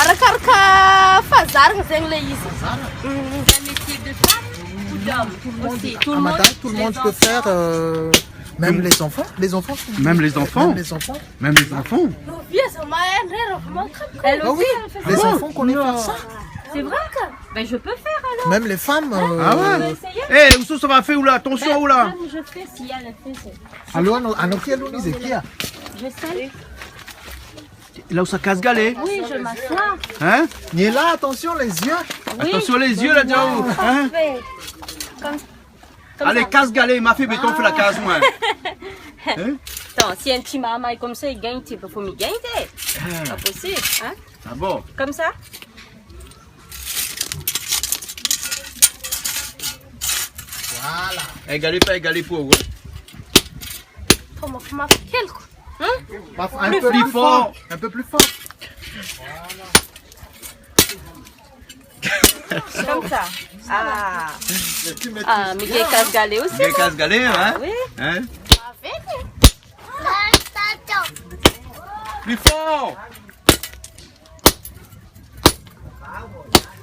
Arakaraka fazara zeng le izi. Fazara. Mm, un métier de femme ou d'homme aussi. Tout le monde, ah, madame, tout le monde peut faire, euh, même les enfants. Les enfants sont... Même les enfants. Même les enfants. Même les enfants. Nos vieux, ça m'a un rêve, vraiment très... Elle aussi, elle fait ça. Ah oui, les enfants connaissent faire ça. C'est vrai que, ben, je peux faire alors. Même les femmes, euh... Ah ouais. On peut essayer. Eh, ousa sa va fé ou la ? Attention, ou la ? Ben, même je fais si elle fait ça. Alor, anou, anou, ki alor, nou, sé ki, hein ? Je sais. Là où ça casse galet. Oui, je m'assois. Hein ? Ni la, attention les yeux. Oui. Attention les yeux, là, Diao. Hein ? Parfait. Comme, comme ça. Allez, casse galet, ma fille, béton, fais la case, moi. Hein ? Attends, si un petit marmay comme ça, il gagne, tu peux, faut me gagner. Ah. Pas possible, hein ? Ah bon ? Comme ça ? Voilà. Égalé, pas égalé pour vous. Comment, comment, quel coup ? Hein ? Bah, un peu plus fort. Plus fort. Un peu plus fort. Voilà. Comme ça. Ah. Et tu maîtrises bien, hein. Ah, mi gingn kas galé osi, non ? Mi gingn kas galé, hein ? Ah oui. Hein ? Plus fort.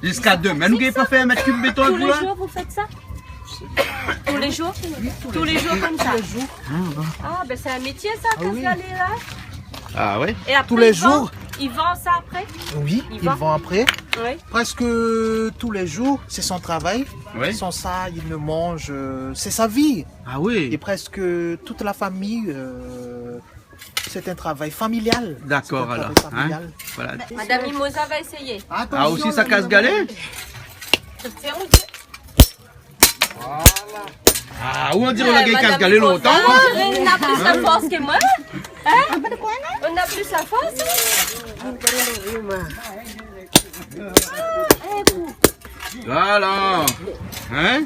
Jusqu'à demain, nou gingn pa fé in mèt kib béton. Tous les jours, vous faites ça ? Tous les jours ? Tous les jours comme ça ? Tous les jours. Ah, ben, c'est un métier, ça, kas galé, là. Ah oui. Et après, tous les jours. Il vend, il vend ça après ? Oui, il vend après. Oui. Presque tous les jours, c'est son travail. Oui. Sans ça, il ne mange, euh, c'est sa vie. Ah oui. Et presque toute la famille, euh, C'est un travail familial. D'accord, alors, hein ? C'est un travail familial. Voilà. Madame Mimosa va essayer. Ah, aussi, sa kas galé ? Attention, mon Dieu. Voilà. Ah, ou on diré ou la gingn kas galé lontan. Eh, madame Mimosa, elle a plus la force que moi. Hein ? On a plus la force, hein ? Voilà. Hein ?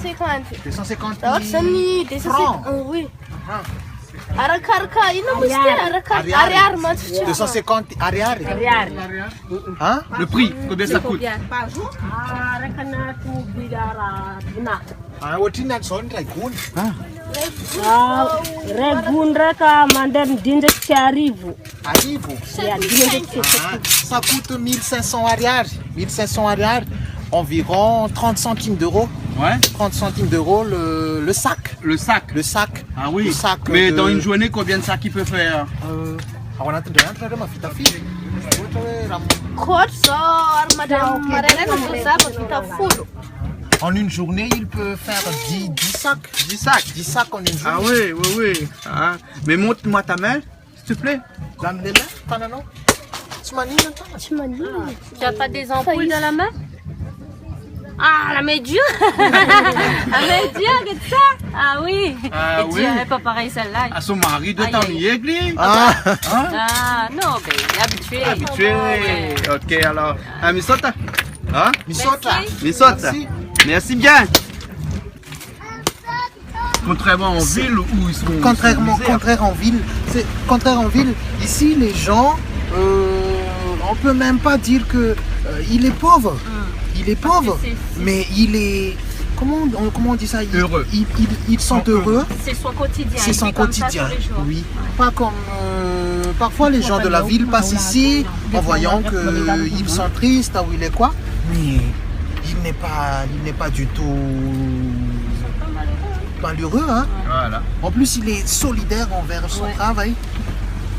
cinquante. Deux cent cinquante francs. Deux cent cinquante, euh, oui. Ah. Araka, araka, ino musti, araka, ariary. Ariary, man, tu vois. Deux cent cinquante ariary. Ariary. Hein ? Le prix, combien ça coûte ? Combien ? Par jour ? Ah, araka na tu bidara, na. Ah, otrina zone, Raigondra. Ah. Ah, Raigondra ka mandar dindre ti arivo. Arivo ? Ya, dindre ti. Ah, ça coûte mille cinq cents ariary. Mille cinq cents ariary, environ trente centimes d'euros. Ouais. Trente centimes d'euros le, le sac. Le sac. Le sac. Ah oui. Le sac, euh, de... Mais dans une journée, combien de sacs il peut faire ? Euh, ah, on a de rien faire, ma fille, ta fille. Kosa, madame, madame, kosa, ma fille, ta fou. En une journée, il peut faire dix, dix sacs. Dix sacs ? Dix sacs en une journée. Ah oui, oui, oui. Ah. Mais montre-moi ta main, s'il te plaît. La, les mains, pas la, non ? Tu m'as mis maintenant. Tu m'as mis. Tu as pas des ampoules dans la main ? Ah, la main est dure. La main est dure, regarde ça. Ah oui. Ah oui. Elle est dure, elle est pas pareille, celle-là. Ah, son mari doit t'ennuyer, lui. Aïe, aïe. Ah. Hein ? Ah, non, ben, il est habitué. Habitué. Ouais. Ok, alors. Ah, mi sota. Hein ? Mi sota. Merci. Mi sota. Merci. Merci bien. Contrairement en ville où ils sont, ils sont misères. Contrairement, contraire en ville, c'est, contraire en ville, ici, les gens, euh, on peut même pas dire que, euh, il est pauvre. Hmm. Il est pauvre, mais il est, comment on, comment on dit ça ? Ils, ils, ils, ils sont heureux. Heureux. C'est son quotidien. C'est son quotidien, oui. Pas comme, euh, parfois les gens de la ville passent ici en voyant que ils sont tristes, ah oui, les quoi, mais il n'est pas, il n'est pas du tout malheureux, hein. Voilà. En plus, il est solidaire envers son travail.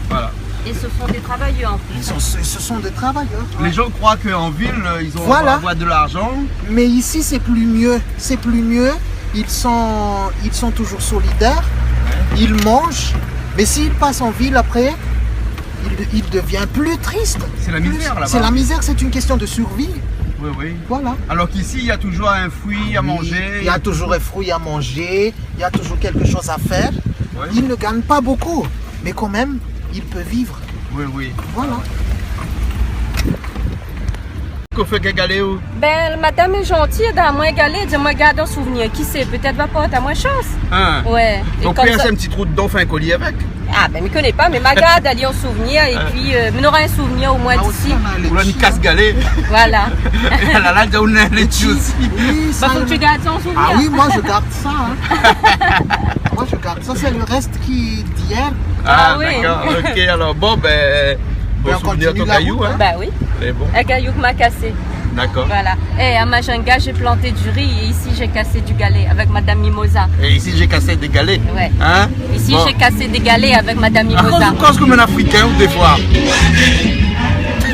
Voilà. Et ce sont des travailleurs en plus. Ils sont, ce, ce sont des travailleurs. Les gens croient qu'en ville, euh, ils ont, voilà, avoir de l'argent. Mais ici, c'est plus mieux. C'est plus mieux. Ils sont, ils sont toujours solidaires. Ils mangent. Mais s'ils passent en ville après, ils, ils deviennent plus tristes. C'est la misère, là-bas. C'est la misère, c'est une question de survie. Oui, oui. Voilà. Alors qu'ici, il y a toujours un fruit à manger. Oui, il y a toujours un fruit à manger. Il y a toujours quelque chose à faire. Ouais. Ils ne gagnent pas beaucoup, mais quand même, ils peuvent vivre. Oui, oui. Voilà. Kosa ou fé gingn galé ou ? Ben, la madam lé zanti, èl la donn amoin gingn galé, di amoin gard an souvnir. Ki sé, pétèt va port amoin shans. Hein ? Ouais. Donk, ou pé ashté in ti trou dedan, fé in koli avèk. Ah, ben, mi koné pa, mé ma gard ali an souvnir, épi, euh, mi nora in souvnir omoin d'isi. Ou la ni kas galé. Voilà. La, la, ou na létshi osi. Oui, ça, fo ou gard sa an souvnir. Ah oui, moi, je garde ça, hein. Moi, je garde ça, c'est le reste qui, d'hier. Ah, d'accord, ok, alors, bon, ben, bon souvenir, ton caillou, hein. Bah oui. Mais bon. Un caillou que m'a cassé. D'accord. Voilà. Eh, à Majunga, j'ai planté du riz et ici, j'ai cassé du galé avec Madame Mimosa. Et ici, j'ai cassé des galets. Ouais. Hein ? Ici, j'ai cassé des galets avec Madame Mimosa. Kosa ou koz konm in Afrikin ou défoi ?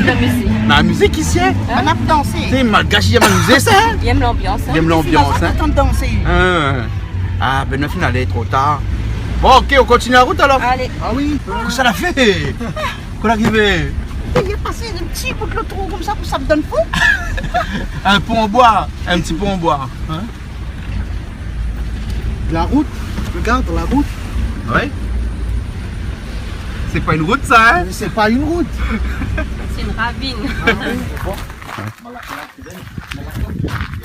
La musique. La mizik isi, hein ? Hein ? Sé malgash i yèm amizé sa, hein ? I yèm lanbians, hein ? I yèm lanbians, hein ? Hein. Ah, ben, nou fine alé, tro tar. Bon, ok, on continue la route alors ? Allez. Ah oui. Kosa la fé ? Kosa la arivé ? Li la pas in ti bout lo trou konmsa pou sa donn fou. Un pont en bois, un petit pont en bois, hein ? La route, regarde la route. Ouais. C'est pas une route, ça, hein ? C'est pas une route. C'est une ravine. Ah oui, bon.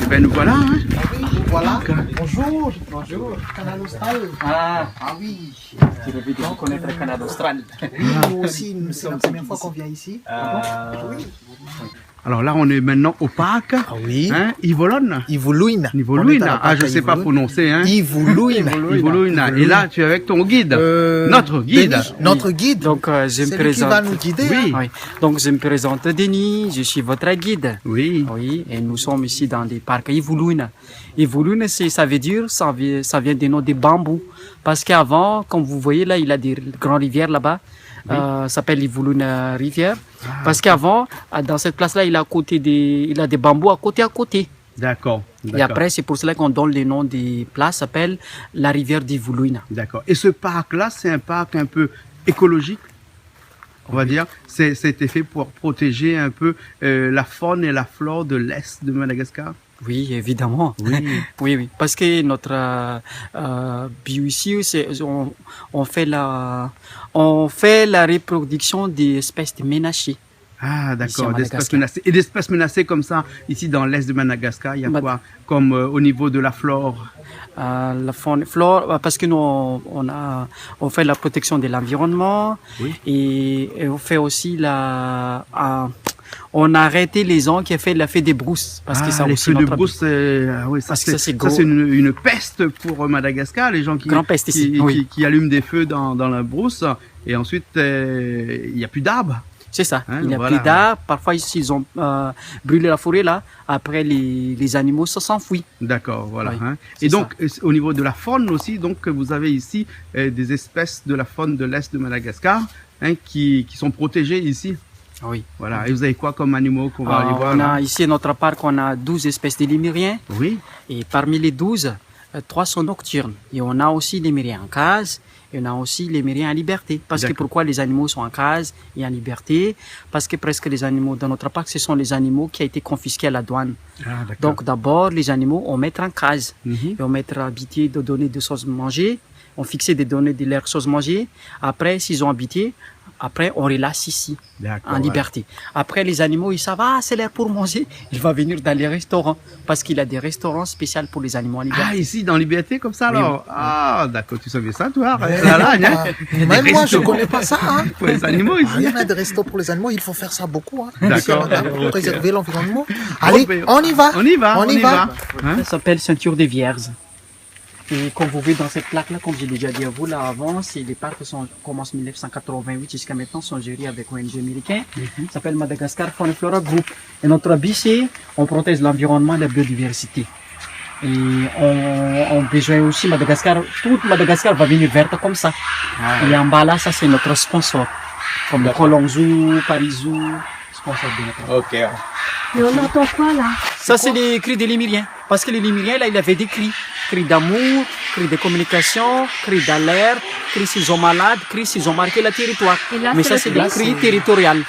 Eh ben, nous voilà, hein ? Ah oui, nous voilà. Bonjour. Bonjour. Kanal Austral. Ah. Ah oui. Tu as envie de connaître Kanal Austral. Oui, nous aussi, nous, c'est la première fois qu'on vient ici. Ah. Oui. Alors là, on est maintenant au parc, hein, Ivolona. Ivolona. Ivolona. On est à la parc Ivolona. Ah, je sais pas prononcer, hein. Ivolona. Ivolona. Et là, tu es avec ton guide. Euh, notre guide. Denis, notre guide. Donc, euh, je me présente. C'est lui qui va nous guider, hein. Oui. Oui. Donc, je me présente, Denis, je suis votre guide. Oui. Oui, et nous sommes ici dans le parc Ivolona. Ivolona, c'est, ça veut dire, ça vi-, ça vient du nom de bambou. Parce qu'avant, comme vous voyez là, il a des grandes rivières là-bas. Oui. Euh, s'appelle Ivolona Rivière. Ah, ok. Parce qu'avant, euh, dans cette place-là, il a côté des, il a des bambous à côté, à côté. D'accord, d'accord. Et après, c'est pour cela qu'on donne le nom des places, s'appelle la rivière d'Ivolona. D'accord. Et ce parc-là, c'est un parc un peu écologique, on va dire. Oui. C'est, c'était fait pour protéger un peu, euh, la faune et la flore de l'est de Madagascar. Oui, évidemment. Oui. Oui, oui. Parce que notre, euh, euh, but ici, c'est, on, on fait la, on fait la reproduction des espèces menacées. Ah, d'accord, des espèces menacées. Ici à Madagascar. Et des espèces menacées comme ça, ici dans l'est de Madagascar, il y a quoi comme, euh, au niveau de la flore ? Euh, la faune, flore, euh, parce que nous, on, on a, on fait la protection de l'environnement. Oui. Et, et on fait aussi la, euh, on a arrêté les gens qui fait la feu de brousse, parce que ça aussi, les feux de brousse, euh, ah oui, ça, c'est une, une peste pour, euh, Madagascar, les gens qui, qui, qui allument des feux dans, dans la brousse, et ensuite, euh, il y a plus d'arbres. C'est ça, il n'y a plus d'arbres. Parfois, ici, ils ont, euh, brûlé la forêt, là. Après, les, les animaux se s'enfuient. D'accord, voilà. Oui, c'est ça. Et donc, euh, au niveau de la faune aussi, donc, vous avez ici, euh, des espèces de la faune de l'est de Madagascar, hein, qui, qui sont protégées ici. Oui. Voilà. Et vous avez quoi comme animaux qu'on va aller voir là ? Alors, on a ici, notre parc, on a douze espèces de lémuriens. Oui. Et parmi les douze, euh, trois sont nocturnes. Et on a aussi lémurien en cage, et on a aussi lémurien en liberté. D'accord. Parce que pourquoi les animaux sont en cage et en liberté ? Parce que presque les animaux dans notre parc, ce sont les animaux qui a été confisqués à la douane. Ah, d'accord. Donc d'abord, les animaux, on met en cage. Mhm. Et on met à habiter, de donner des choses à manger. On fixe de donner de leurs choses à manger. Après, s'ils ont habité, après, on relâche ici, en liberté. D'accord, voilà. Après, les animaux, ils savent, ah, c'est l'heure pour manger. Il va venir dans les restaurants. Parce qu'il a des restaurants spéciaux pour les animaux en liberté. Ah, ici, dans Liberté, comme ça, alors ? Oui, oui. Ah, d'accord, tu savais ça, toi ? Ouais, là, là, hein ? Même moi, je connais pas ça, hein. Pour les animaux, ici. Ah, il y en a des restos pour les animaux, il faut faire ça beaucoup, hein. D'accord. Ici, on a pour préserver l'environnement. Bon, ben, on y va. Allez, on y va, on y va. Hein ? Ça s'appelle ceinture de vierge. Et comme vous voyez dans cette plaque-là, comme j'ai déjà dit à vous là avant, c'est les parcs sont, commencent mille neuf cent quatre-vingt-huit jusqu'à maintenant, sont gérés avec O N G américain. Mhm. Ça s'appelle Madagascar Fauna Flora Group. Et notre but, c'est, on protège l'environnement, la biodiversité. Et on, on besoin aussi Madagascar, tout Madagascar va venir verte comme ça. Ah, ouais. Et en bas là, ça c'est notre sponsor. D'accord. Comme Colonzo, Parisou, sponsor de notre. Ok. Mais on entend quoi là ? Ça, c'est les cris des lémuriens. Parce que les lémuriens, là, il avait des cris. Cris d'amour, cris de communication, cris d'alerte, cris s'ils sont malades, cris s'ils ont marqué le territoire. Et là, c'est le cri. Mais ça, c'est des cris territoriaux.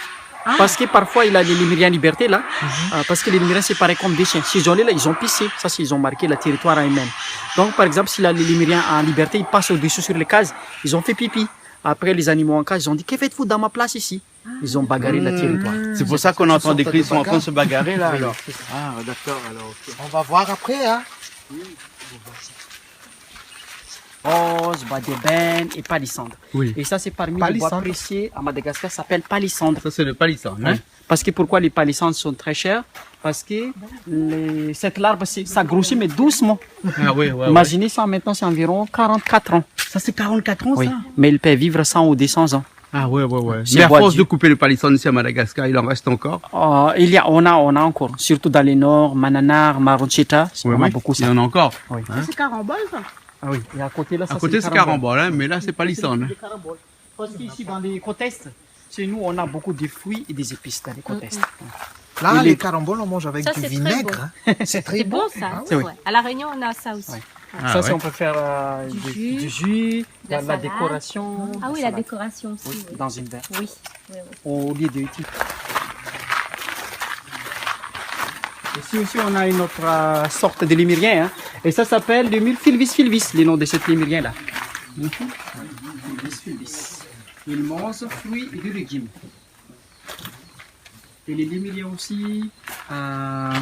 Ah. Parce que parfois, il a les lémuriens en liberté, là. Mhm. Euh, parce que les lémuriens, c'est pareil comme des chiens. S'ils ont les là, ils ont pissé. Ça, c'est, ils ont marqué le territoire à eux-mêmes. Donc, par exemple, s'il a les lémuriens en liberté, ils passent au-dessus sur les cases. Ils ont fait pipi. Après, les animaux en cage, ils ont dit, que faites-vous dans ma place ici ? Ils ont bagarré le territoire. C'est pour ça qu'on entend des cris, ils sont en train de se bagarrer là, alors. Oui, c'est ça. Ah, d'accord, alors, ok. On va voir après, hein. Rose, bois d'ébène et palissandre. Oui. Et ça, c'est parmi les bois précieux à Madagascar, ça s'appelle palissandre. Ça, c'est le palissandre, hein ? Oui. Parce que pourquoi les palissandres sont très chers ? Parce que les, cet arbre, c'est, ça grossit, mais doucement. Ah ouais, ouais, ouais. Imaginez ça, maintenant, c'est environ quarante-quatre ans. Ça, c'est quarante-quatre ans, ça ? Oui, mais il peut vivre cent ou deux cents ans. Ah ouais, ouais, ouais. Mais à force de couper le palissandre ici à Madagascar, il en reste encore ? Euh, il y a, on a, on a encore, surtout dans les nords, Mananara, Marontchetta, on a beaucoup ça. Ouais, ouais. Il y en a encore. Oui. Hein ? C'est carambole, ça ? Ah oui, et à côté là, ça, c'est carambole. À côté, c'est carambole, hein, mais là, c'est palissandre, hein. C'est carambole. Parce qu'ici, dans les côtes est, chez nous, on a beaucoup de fruits et des épices dans les côtes est. Mm, mm. Là, les caramboles, on mange avec du vinaigre, hein. Ça, c'est très bon, ça. Ah oui. C'est vrai. À La Réunion, on a ça aussi. Ouais. Ah ouais. Ça, c'est, on peut faire, euh, du jus, de la décoration, de la salade. Ah oui, la décoration aussi, oui. Dans une verre. Oui, oui, oui. Au lieu de... Ici aussi, on a une autre, euh, sorte de lémurien, hein. Et ça s'appelle le mille filvis filvis, le nom de cette lémurien-là. Mhm. Filvis filvis. Il mange fruits et des légumes. Et les lémuriens aussi, euh,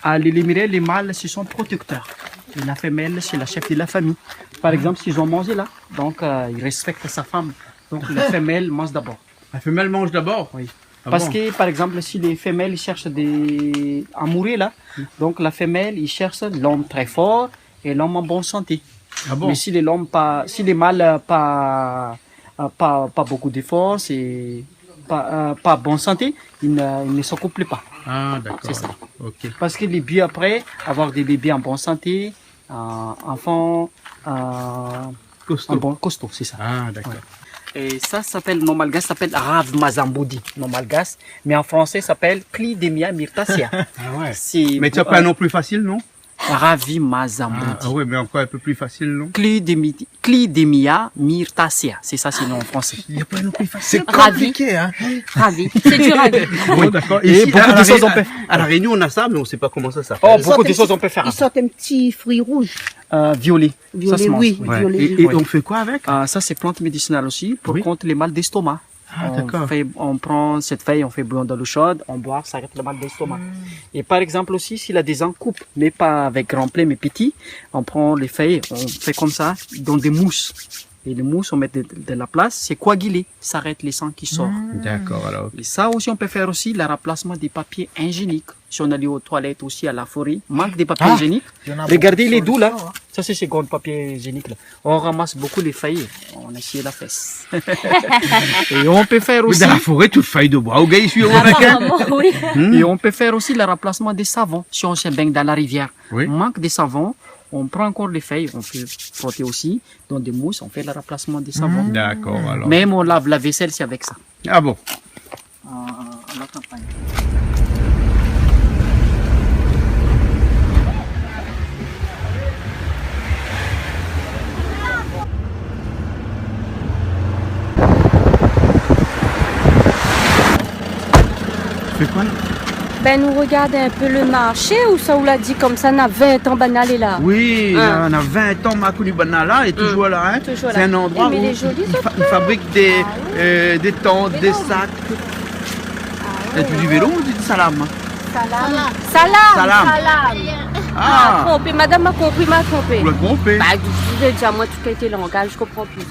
ah, les lémuriens, les mâles, ce sont protecteurs. Et la femelle, c'est la chef de la famille. Par exemple, s'ils ont mangé là, donc, euh, il respecte sa femme. Donc, la femelle mange d'abord. La femelle mange d'abord ? Oui. Ah bon ? Parce que, par exemple, si les femelles cherchent des, à mourir là, donc la femelle, il cherche l'homme très fort et l'homme en bonne santé. Ah bon ? Mais si les, l'homme pas, si les mâles, euh, pas, euh, pas, pas beaucoup de force et pas, euh, pas bonne santé, ils ne, ils ne s'accouplent pas. Ah, d'accord. C'est ça. Ok. Parce que le but après, avoir des bébés en bonne santé, euh, enfant, euh, costaud. En bon, costaud, c'est ça. Ah, d'accord. Ouais. Et ça s'appelle, nom malgache s'appelle Rave Mazambodi, nom malgache, mais en français s'appelle Clidemia myrtacea. Ah ouais. Mais tu as pas un nom plus facile, non ? Ravi Mazamboudi. Ah, ah ouais, mais encore un peu plus facile, non ? Clidémi-, Clidemia myrtacea. C'est ça, c'est le nom en français. Il y a pas un nom plus facile. C'est compliqué, hein ? Ravi. C'est du ravi. Bon, d'accord. Et ici, beaucoup de choses, on peut, à La Réunion, on a ça, mais on sait pas comment ça s'appelle. Oh, beaucoup de choses, on peut faire. Ils sortent un petit fruit rouge. Euh, violet. Violet, oui, violet, oui. Ouais. Et, et on fait quoi avec ? Ah, ça, c'est plante médicinale aussi, pour contre les mal d'estomac. Ah, d'accord. On fait, on prend cette feuille, on fait bouillir dans l'eau chaude, on boit, ça arrête le mal d'estomac. Mm. Et par exemple aussi, s'il a des encoups, mais pas avec grand plaie, mais petit, on prend les feuilles, on fait comme ça, dans des mousses. Et les mousses, on met de, de la place, c'est coagulé, ça arrête les sangs qui sortent. Mm. D'accord, alors. Et ça aussi, on peut faire aussi le remplacement des papiers hygiéniques. Si on allait aux toilettes aussi à la forêt, manque de papier hygiénique. Ah, il y en a beaucoup sur le sort, hein. Regardez les douilles là. Ça, c'est ces grands papiers hygiéniques là. On ramasse beaucoup les feuilles, on essuie la fesse. Et on peut faire aussi. Mais dans la forêt, toute feuille de bois, ou gars, essuie avec, hein. Apparemment, oui. Hmm. Et on peut faire aussi le remplacement des savons, si on se baigne dans la rivière. Oui. Manque de savon, on prend encore les feuilles, on fait frotter aussi, dans des mousses, on fait le remplacement des savons. Hmm. D'accord, alors. Même on lave la vaisselle, c'est avec ça. Ah bon ? En, en, en la campagne. Fé koi la ? Ben, nou rogard in pé le marshé, ousa ou la di konmsa, na vin tan banna lé la. Oui, na, na vin tan ma koni banna la, é toujour la, hein. Toujour la. Sé in landroi ousa i fa-, i fabrik dé, euh, dé tant, dé sak. Ah ouais. É ou di vélo ou ou di salam ? Salam. Salam. Salam. Salam. Ah, tronpé, madam la tronpé, ma tronpé. Ou la tronpé. Bah, di, di, di, amoin, tout kalté langaz, mi konpran pi.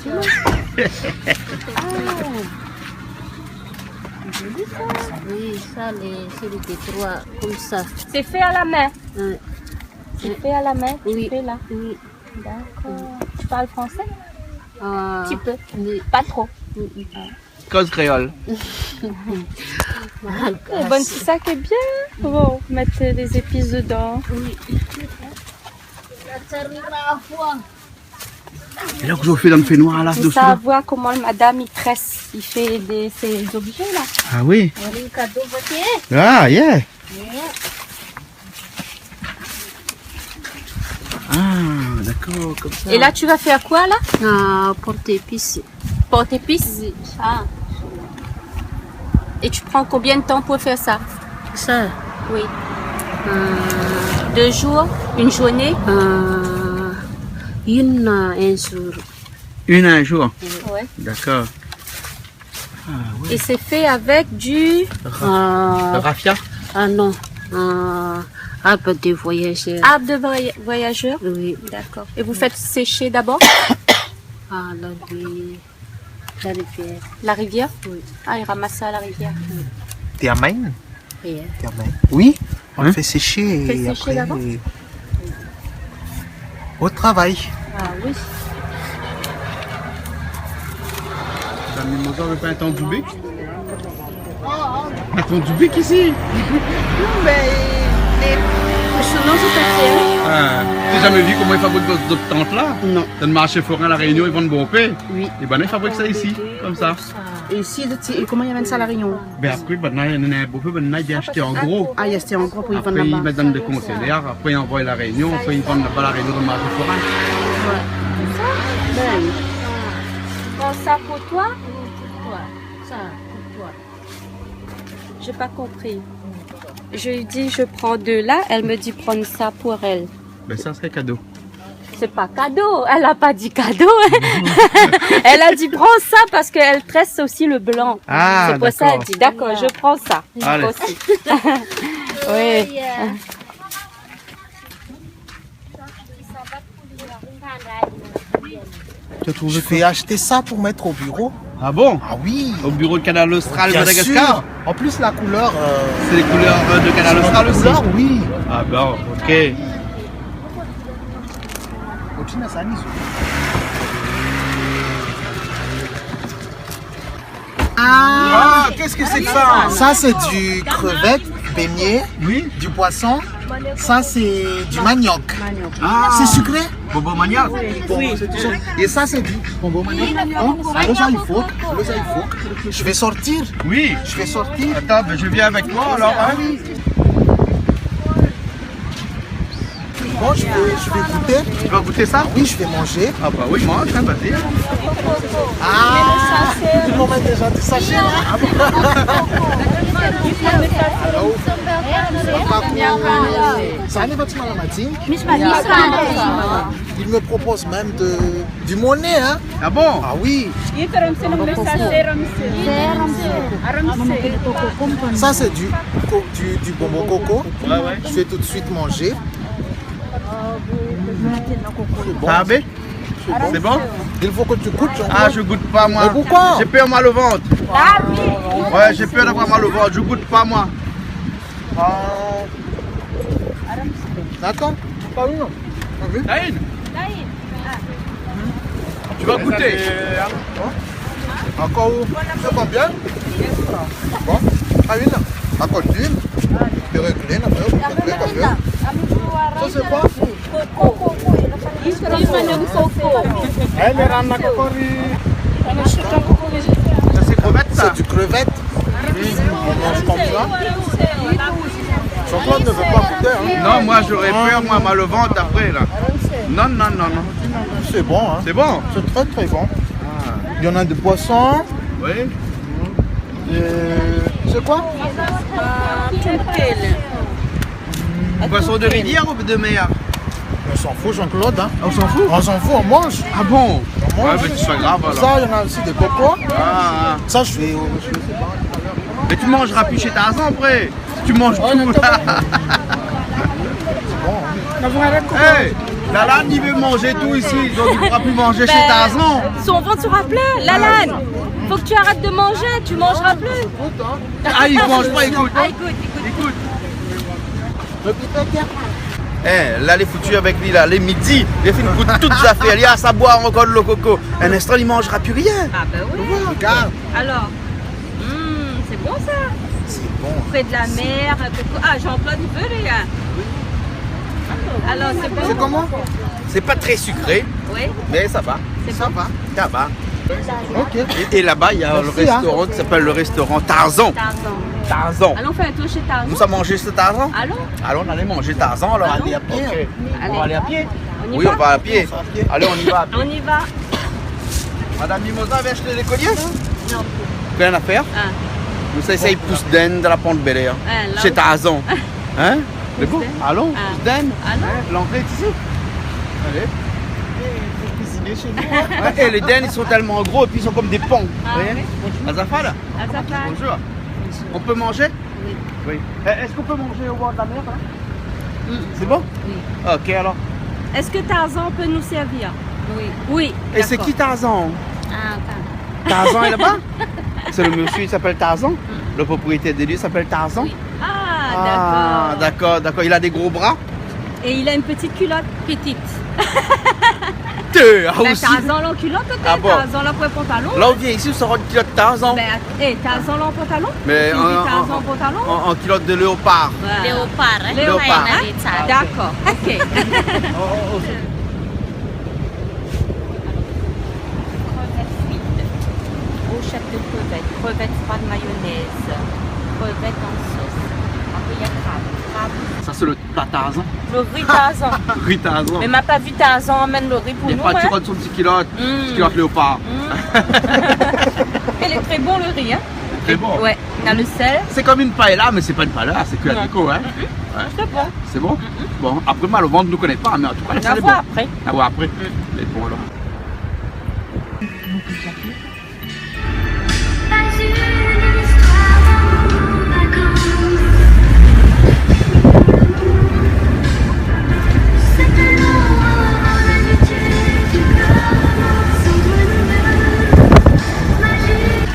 Ah. Zoli sa. Oui, sa, lé, sé lé détroi, konmsa. C'est fait à la main. Ouais. Tu fais à la main, tu fais là. Oui. D'accord. Tu parles français ? Euh, un petit peu. Oui. Pas trop. Oui, oui. Koz kréol. Malgash. Bon, sé sa ki lé bien. Bon, mèt les épices dedans. Oui. La tari la foi. É la, kosa ou fé dan le fénoir la, dsi ? Sa, voir koman le madam i très, i fé dé, sé zobjé la. Ah oui. Oui, kado voté. Ah, yeah. Yeah. Ah, d'accord, comme ça. Et là, tu vas faire quoi, là ? Euh, porte-épices. Porte-épices ? Oui. Ah. Et tu prends combien de temps pour faire ça ? Ça ? Oui. Euh, deux jours, une journée ? Euh, une, euh, un jour. Une, un jour ? Ouais. D'accord. Ah, ouais. Et c'est fait avec du, euh, raffia ? Ah non. Euh, arbre de voyageur. Arbre de voya-, voyageur ? Oui. D'accord. Et vous faites sécher d'abord ? Ah, la, oui. La rivière. La rivière ? Oui. Ah, il ramasse ça à la rivière. Oui. T'es à Maine ? Rivière. T'es à Maine. Oui, on le fait sécher et après, au travail. Ah oui. Madame Mimosa, ou vé pa in tant doubé ? In tant doubé isi ? Non, mé lé, lé, sinon, sé pa cher. Ah, ou la zamé vi koman i fabrik dot, dot tant la ? Non. Dan le marshé forin La Rényon, i vann bonpé. Oui. É bin, i fabrik sa isi, konmsa. É isi, é koman i amenn sa La Rényon ? Bin, apré, banna, néna bonpé, banna i ashté an gro. Ah, i ashté an gro pou i vann laba. Apré, i mèt dan dé konténèr, apré, i anvoy La Rényon, apré, i vann laba La Rényon, dan le marshé forin. Ouais. Sa, bin. Prends ça pour toi ou pour toi ? Ça, pour toi. J'ai pas compris. Je lui dis, je prends deux là, elle me dit prendre ça pour elle. Ben, ça serait cadeau. C'est pas cadeau, elle a pas dit cadeau. Elle a dit, prends ça parce qu'elle tresse aussi le blanc. Ah, d'accord. C'est pour ça, elle dit, d'accord, je prends ça. Allez. Aussi. Oui. Je vais acheter ça pour mettre au bureau. Ah bon ? Ah oui. Au bureau de Kanal Austral Madagascar ? Bien sûr. En plus, la couleur, euh, c'est les couleurs, euh, de Kanal Austral aussi ? Couleur, oui. Ah bon, ok. Ah, qu'est-ce que c'est que ça ? Ça, c'est du crevette, beignet, oui, du poisson. Ça, c'est du manioc. Ah. C'est sucré ? Bonbon manioc. Oui. Et ça, c'est du bonbon manioc. Hein ? Ah, là, ça, il faut, là, ça, il faut. Je vais sortir. Oui. Je vais sortir. Attends, mais je viens avec toi, alors, hein ? Ah oui. Bon, je vais, je vais goûter. Tu vas goûter ça ? Ah oui, je vais manger. Ah bah oui, mange, hein, vas-y. Ah, ils m'ont déjà dit sachet, là. Ah bon ? Alors, ça n'est pas mal, Martine. Il me propose même de, du Monet, hein. Ah bon ? Ah oui. Ça, c'est du co-, du, du bonbon coco. Ouais, ouais. Je vais tout de suite manger. C'est bon. Ah, bé ? C'est bon ? Il faut que tu goûtes, Jean-Claude. Ah, je goûte pas, moi. Mais pourquoi ? J'ai peur, mal au ventre. Ah oui. Ouais, j'ai peur d'avoir mal au ventre. Je goûte pas, moi. Ah. Attends, pas une. T'as vu ? T'as une ? Tu vas goûter. Encore où ? C'est combien ? Bon, ah oui, là. Encore une. C'est réglé, là, c'est réglé, parce que ça, c'est quoi ? Coco. Coco. Eh, mais on a encore eu. Ça, c'est crevette, ça ? C'est du crevette. On mange comme ça. Jean-Claude ne veut pas goûter, hein. Non, moi, j'aurais peur, moi, mal au ventre après, là. Non, non, non, non. C'est bon, hein. C'est bon ? C'est très, très bon. Ah. Il y en a des poissons. Oui. Euh, c'est quoi ? Euh, tuna. Poisson de rivière ou de mer ? On s'en fout, Jean-Claude, hein. On s'en fout ? On s'en fout, on mange. Ah bon ? On mange. Ouais, mais c'est pas grave, alors. Ça, il y en a aussi des cocos. Ah, ah. Ça, je vais, je vais... Mais tu mangeras plus chez Tarzan après. Tu manges tout. Hey, Lalanne, il veut manger tout ici, donc il pourra plus manger chez Tarzan. Ben, son ventre sera plein, Lalanne. Faut que tu arrêtes de manger, tu mangeras plus. Ah, il mange pas, il goûte. Ah, il goûte, il goûte. Il goûte. Eh, la lé foutu avèk li la, lé midi, li la fine gout tout zafèr, li la sa boir ankor dolo koko. In instan, li manzra pi rien. Ah ben oui. Voilà, regarde. Alors, hmm, c'est bon ça. C'est bon. Près de la mer, coco. Ah, Jean-Claude, il veut, lui, hein. Alors, c'est bon. C'est comment ? C'est pas très sucré, oui, mais ça va. C'est bon ? Ça va. Ça va. Ok. Et, et là-bas, il y a le restaurant qui s'appelle le restaurant Tarzan. Merci, hein. Tarzan. Tarzan. Allons faire un tour chez Tarzan. Nous sommes mangés chez Tarzan ? Allons. Allons, on allait manger Tarzan, alors. Allons. Allez, à pied. Ok. Allez. On va aller à pied ? On y va ? Oui, on va à pied. On va à pied. Allez, on y va à pied. On y va. Madame Mimosa, vien ashté lé kolié ? Non. Rien à faire. Ah. Konmsa, i pous dinn dan la Pont Bel Air. Ah, là. Chez Tarzan. Hein ? Mais bon, allons, ah, dinde. Allons. Hein, l'entrée est ici. Allez. Eh, faut cuisiner chez nous, hein. Ouais, et les dindes, ils sont tellement gros et puis ils sont comme des ponts. Ah, vous voyez ? Oui. Azafal. Azafal. Bonjour. On peut manger ? Oui. Oui. Eh, est-ce qu'on peut manger au bord de la mer, là ? Mm. C'est bon ? Oui. Ok, alors. Est-ce que Tarzan peut nous servir ? Oui. Oui, d'accord. Et c'est qui Tarzan ? Ah, attends. Tarzan est là-bas ? C'est le monsieur, il s'appelle Tarzan. Le propriétaire de lui s'appelle Tarzan. Oui. Ah, d'accord, d'accord. Il a des gros bras. Et il a une petite culotte. Petite. Té, ah, ben, aussi. Tarzan la an kilot, peut-être. Ah bon. Tarzan la an pantalon. Là, on vient ici, on sort une culotte Tarzan. Ben, eh, Tarzan la an pantalon. Mais en, en, en, en culotte de léopard. Voilà. Léopard, hein. Léopard, hein. D'accord, ok. Crevettes frites, brochettes de crevettes, crevettes froides mayonnaise, crevettes en sauce. Après, il y a crabe. Crabe. Ça, c'est le plat Tarzan. Le riz Tarzan. Riz Tarzan. Mais ma pa vu Tarzan amenn le riz pou nou, hein. Li la parti rann son ti kilot, ti kilot léopard. Mm. Il est très bon, le riz, hein. Très bon. Ouais, on a le sel. C'est comme une paella, mais c'est pas une paella, c'est cuit à déco, hein. Non. Mm-mm. Ouais. C'est bon. C'est bon ? Mm-mm. Bon, après, mal au ventre, nou koné pa, mais en tout cas, ça, c'est bon. On va voir après. On va voir après. Mm. Mais bon, alors.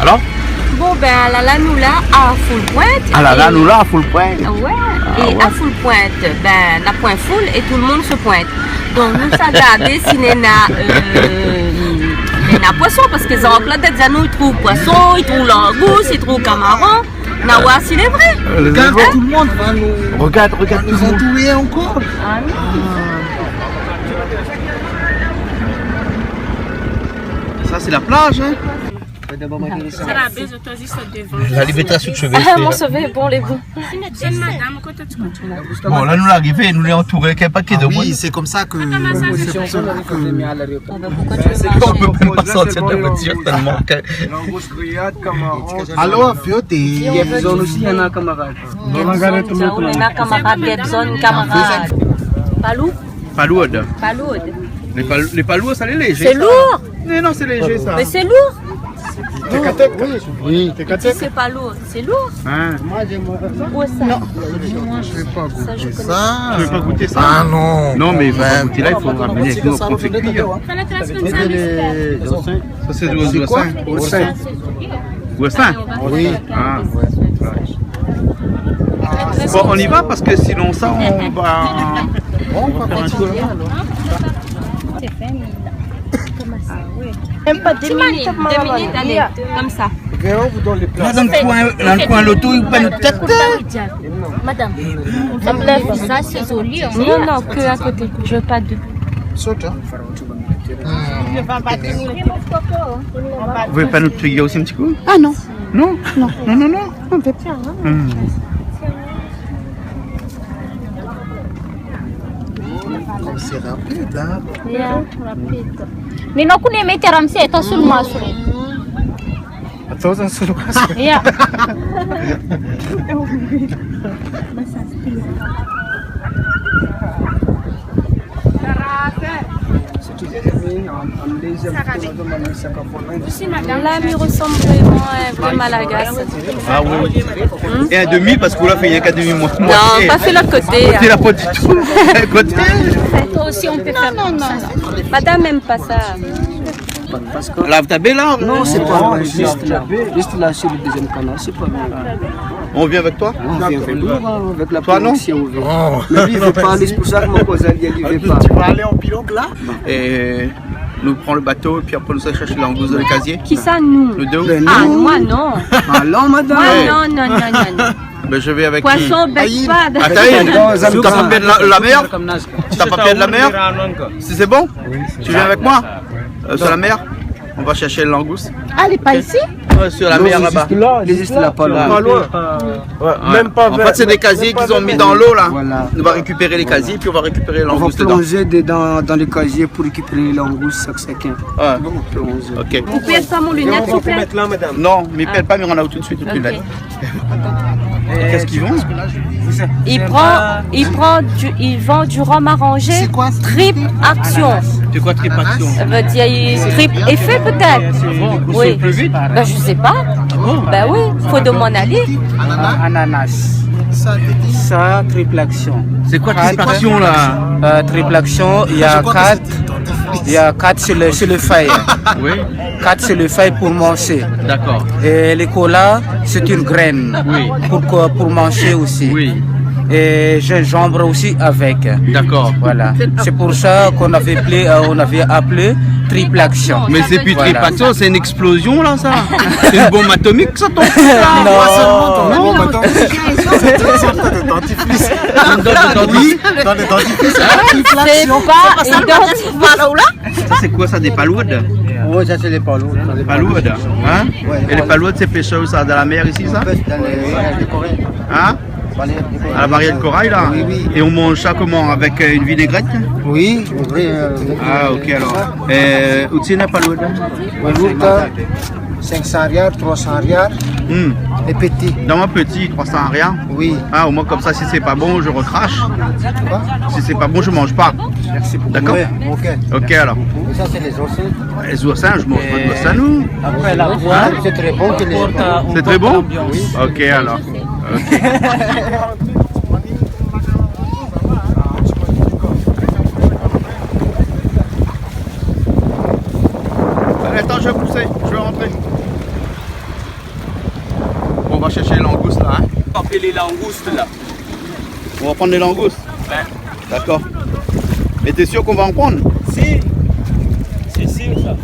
Alors ? Bon, ben, alala nou la a Foulpointe. Alala nou la a Foulpointe. Ouais. Ah ouais. Et à Foulpointe, ben, na poin foul et tout le monde se pointe. Donk nou sa gardé si néna, euh, néna poisson, parske Jean-Claude la di anou i trouv poisson, i trouv langous, i trouv kamaron. Na oir si lé vré. Regarde, tout le monde va nous, regarde, regarde, va nous entourer encore. Ah non. Ça, c'est la plage, hein. Sa la bèz, oto zis devan. La liberté sou shové. Ah, mon shové, bon, lé bon. Sé madam, koté Bon, la nou la arivé, nou lé antouré, kèl pakèt de moun. Ah oui, sé konmsa ke On peut même pas sortir de voiture tellement que Alor, Fioti, Gèp Zone osi néna kamarad. Néna kamarad, Gèp Zone, kamarad. Palou? Palourd. Palourd. Lé pa, lé palourd, sa lé léjé, sa. Sé lour. Mé non, sé léjé, sa. Mé sé lour. Té katek. Oui. Té katek. Sé palourd. C'est lourd. Hein ? Moi, j'aime ça. Où ça ? Non. Moi, je vais pas goûter ça. Tu veux pas goûter ça ? Ah non, quand même. Non, mais il faut pas goûter là, il faut ramener avec nous, après on fait cuire. Fais la trace comme ça, mais c'est... Ça, c'est du oursin. Oursin. Oursin ? Oui. Ah. Bon, on y va parce que sinon ça, on va, on va faire un tour là-bas. C'est vingt mille. Même pas deux minutes, deux minutes, allez, comme ça. Madame, coin, dans le coin, l'auto, il prend une tête. Madame, ça, c'est joli, hein. Non, non, que à côté. Je veux pas de... Saute, hein. Vous voulez pas notre figure aussi un petit coup ? Ah non. Non ? Non, non, non, non. On fait pas, hein. Hmm. Comme c'est rapide, hein. Ya, rapid. Mé non, koné mèt ramsé, atann sou lo maso. Atann sou lo maso. Ya. Là, il ressemble vraiment à un vrai Malagasy. Ah oui. Hmm ? Et un demi, parce que là, fait rien qu'un demi, moi. Non, pas fait l'autre côté, hein. Côté là, pas du tout. Côté. Toi aussi, on peut faire comme ça. Non, non, non. Madame aime pas ça. Lave ta baie là. Non, c'est pas loin, juste là. Juste là, sur le deuxième canal, c'est pas loin. On vient avec toi ? On vient avec nous, avec la police, on vient. Toi, non ? Mais lui, il veut pas aller, c'est pour ça que mon cousin, il veut pas. Tu vas aller en pirogue là ? Et nous prenons le bateau et puis après nous allons chercher l'angouste dans les casiers. Qui ça, nous ? Nous deux. Ben, ah, nous. Moi, non. Allons, madame. Moi, non, non, non, non, non. Ben, je vais avec qui ? Poisson, bête pas. Attends, t'as pas peur de la, la mer ? T'as pas peur de la mer ? Si c'est bon ? Tu viens avec moi ? Euh, sur la mer ? On va chercher le langouste. Ah, il est pas ici ? Ouais, sur la mer là-bas. Juste là, juste là, pas loin. Pas loin. Ouais, même pas vingt, même pas vingt mètres. En fait, c'est des casiers qu'ils ont mis dans l'eau, là. Voilà. On va récupérer les casiers, puis on va récupérer les langoustes dedans. On va plonger dedans, dans les casiers pour récupérer les langoustes, chaque, chacun. Ouais. Bon, plonger. Ok. Vous pouvez pas mon lunette, s'il vous plaît ? Et on va vous mettre là, madame. Non, mais pèle pas, mais on a tout de suite une lunette. Ok. Qu'est-ce qu'ils vendent ? Il prend, il prend du, il vend du rhum arrangé, triple action. C'est quoi, triple action ? Ça veut dire, il triple effet, peut-être. Ah bon, ils sont plus vite ? Oui. Ben, je sais pas. Ah bon ? Ben oui, faut demander à lui. Ananas. Ça, triple action. C'est quoi, triple action, là ? Euh, triple action, il y a quatre, il y a quatre sur le, sur le feuille. Oui. Quatre, c'est le feuille pour manger. D'accord. Et le cola, c'est une graine. Oui. Pour co-, pour manger aussi. Oui. Et gingembre aussi avec. D'accord. Voilà. C'est pour ça qu'on avait appelé, euh, on avait appelé triple action. Mais c'est plus triple action, c'est une explosion, là, ça. C'est une bombe atomique, ça, ton truc, là. Non. Moi seulement, ton bombe atomique. C'est une sorte de dentifrice. Une sorte de dentifrice. Oui, dans le dentifrice, c'est triple action. C'est pas une dentifrice. Ça, c'est quoi ça, des palourdes ? Ouais, ça, c'est des palourdes. Palourdes, hein ? Ouais. Et les palourdes, c'est pêcheur, ça, dans la mer ici, ça ? Dans les, dans les corais. Hein ? Dans les corais. À la barrière de corail, là ? Oui, oui. Et on mange ça comment ? Avec, euh, une vinaigrette ? Oui, oui, euh, avec... Ah, ok, alors. Euh, outil n'a palourde. Palourde, cinq cents rials, trois cents rials, hmm, et petit. Dans mon petit, trois cents rials. Oui. Ah, au moins, comme ça, si c'est pas bon, je recrache. Quoi ? Si c'est pas bon, je mange pas. Merci beaucoup. D'accord ? Ouais, ok. Ok, alors. Et ça, c'est les oursin. Les oursins, je mange pas d'oursin, nous. Hein ? Après, la poêle, c'est très bon, on porte, euh, on porte l'ambiance. C'est très bon ? Oui. Ok, alors. Ok. Attends, je vais pousser, je vais rentrer. On va chercher les langoustes là, hein. On va appeler les langoustes là. On va prendre les langoustes. Ouais. D'accord. Mais t'es sûr qu'on va en prendre ? Si. C'est sûr, ça.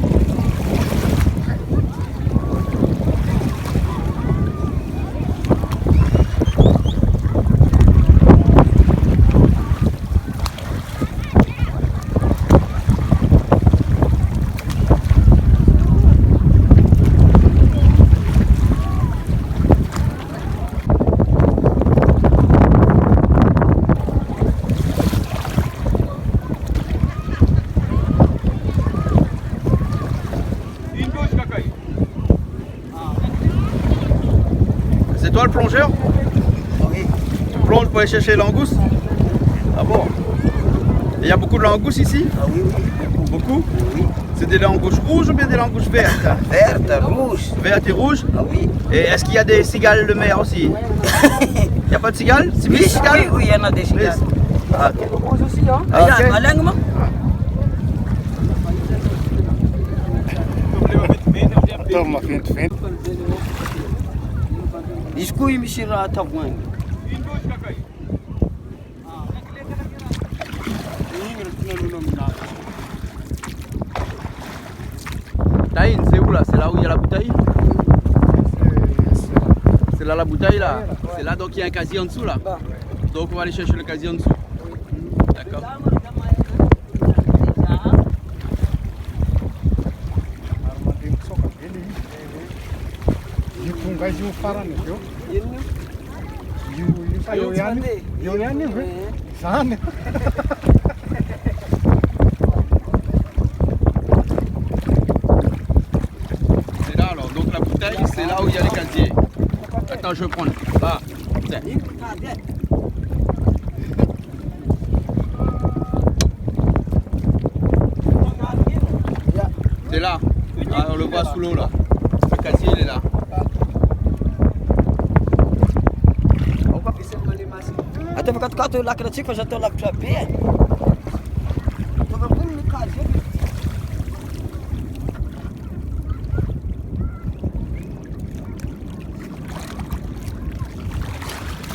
Toi le plongeur ? Oui. Tu plonges pour aller chercher les langoustes ? Ah bon ? Il y a beaucoup de langoustes ici ? Ah oui, oui, beaucoup. Beaucoup ? Oui. C'est des langoustes rouges ou bien des langoustes vertes ? Verte, rouge. Verte et rouge ? Ah oui. Et est-ce qu'il y a des cigales de mer aussi ? Il n'y a pas de cigales ? C'est des cigales ? Oui, oui, il y en a des cigales. Ah, ok. Regarde, ma langue, moi. Attends, ma fine, fine. Diskou i mishira ta vwin. Taïn, c'est où là ? C'est là où il y a la bouteille ? C'est, c'est là. C'est là la bouteille là ? Ouais, là. C'est là, donc il y a un casier en dessous là ? Bah. Donc on va aller chercher le casier en dessous. D'accord. Yu tunga yu farane, yo. Yu, yu sa, yo yani, yo yani, oui. Zane. C'est là alors, donc la bouteille, c'est là où il y a les casiers. Attends, je vais prendre. Là, putain. C'est là. Ah, on le voit sous l'eau là. Le casier, il est là. Atann, fo kat kat la kritik, fo atann la kritik.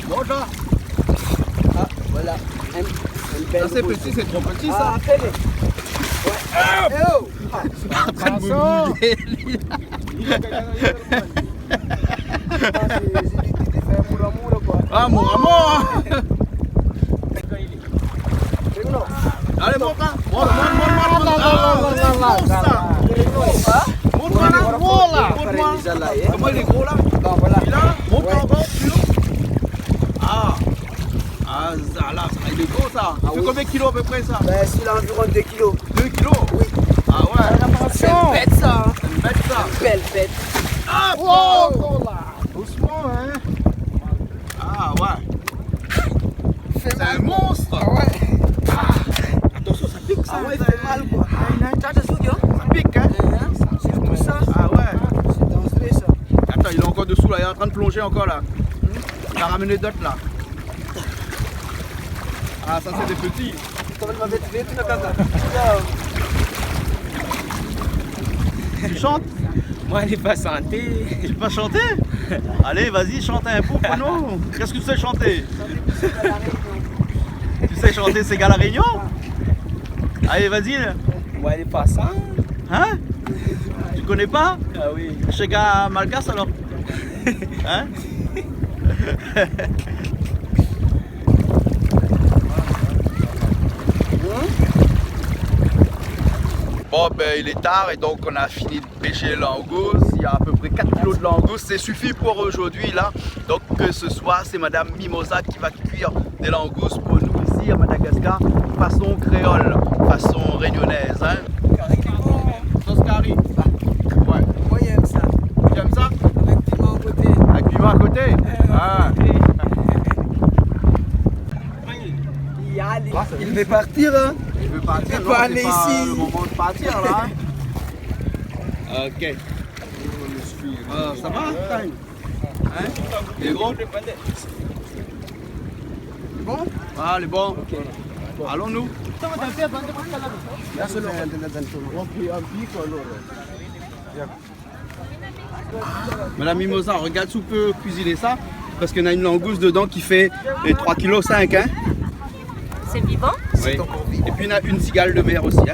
Bon, ça. Ah, voilà. Un, un bel... Ça, c'est petit, c'est trop petit, ça. Ah, fais-le. Ouais. Eh oh. Attention. Ah, c'est, c'est, c'est, c'est fait pour l'amour, quoi. Ah, mon amour. Allez, monte, hein. Monte, monte, monte, monte, monte. Ah, c'est bon, ça. Monte-moi là. Monte-moi. Comment il est gros, là ? Là, monte encore plus haut. Ah. Ah, ça, là, ça, il est gros, ça. Ah oui. Il fait combien de kilos à peu près, ça ? Ben, c'est environ deux kilos. Deux kilos ? Oui. Ah ouais. Attention. C'est une bête, ça, hein. C'est une bête, ça. Une belle bête. Ah, oh, bon. Doucement, hein. Ah ouais. C'est un monstre. Ah ouais. Ah. Attention, ça pique, ça. Ah ouais, il fait mal, quoi. Ah, il a un tas de trucs, hein. Ça pique, hein. Hein, c'est pour ça. Ah ouais. C'est dangereux, ça. Attends, il est encore dessous, là. Il est en train de plonger encore, là. Il a ramené d'autres, là. Ah, ça, c'est des petits. Tu chantes ? Moi, je vais pas chanter. Tu veux pas chanter ? Allez, vas-y, chante un bout pour nous. Qu'est-ce que tu sais chanter ? Tu sais chanter séga La Réunion ? Allez, vas-y. Moi, je vais pas chanter. Hein ? Tu connais pas ? Ah oui. Séga malgache, alors ? Hein ? Bon, ben, il est tard et donc on a fini de pêcher langouste. Il y a à peu près quatre kilos de langouste. C'est suffit pour aujourd'hui, là. Donc, euh, ce soir, c'est Madame Mimosa qui va cuire des langoustes pour nous ici à Madagascar, façon créole, façon réunionnaise, hein. Sauce carry. Ouais. Moi, j'aime ça. Tu aimes ça ? Avec piment à côté. Avec piment à côté ? Ah. Il veut partir, hein. Il veut partir, non, c'est pas le moment de partir, là, hein. Ok. Euh, ça va, Kyle ? Hein ? Il est bon ? Bon ? Ah, il est bon. Ok. Allons-nous ? Madame Mimosa, regarde si on peut cuisiner ça, parce qu'on a une langouste dedans qui fait, euh, trois kilos cinq, hein. C'est vivant ? Oui. Et puis, on a une cigale de mer aussi, hein.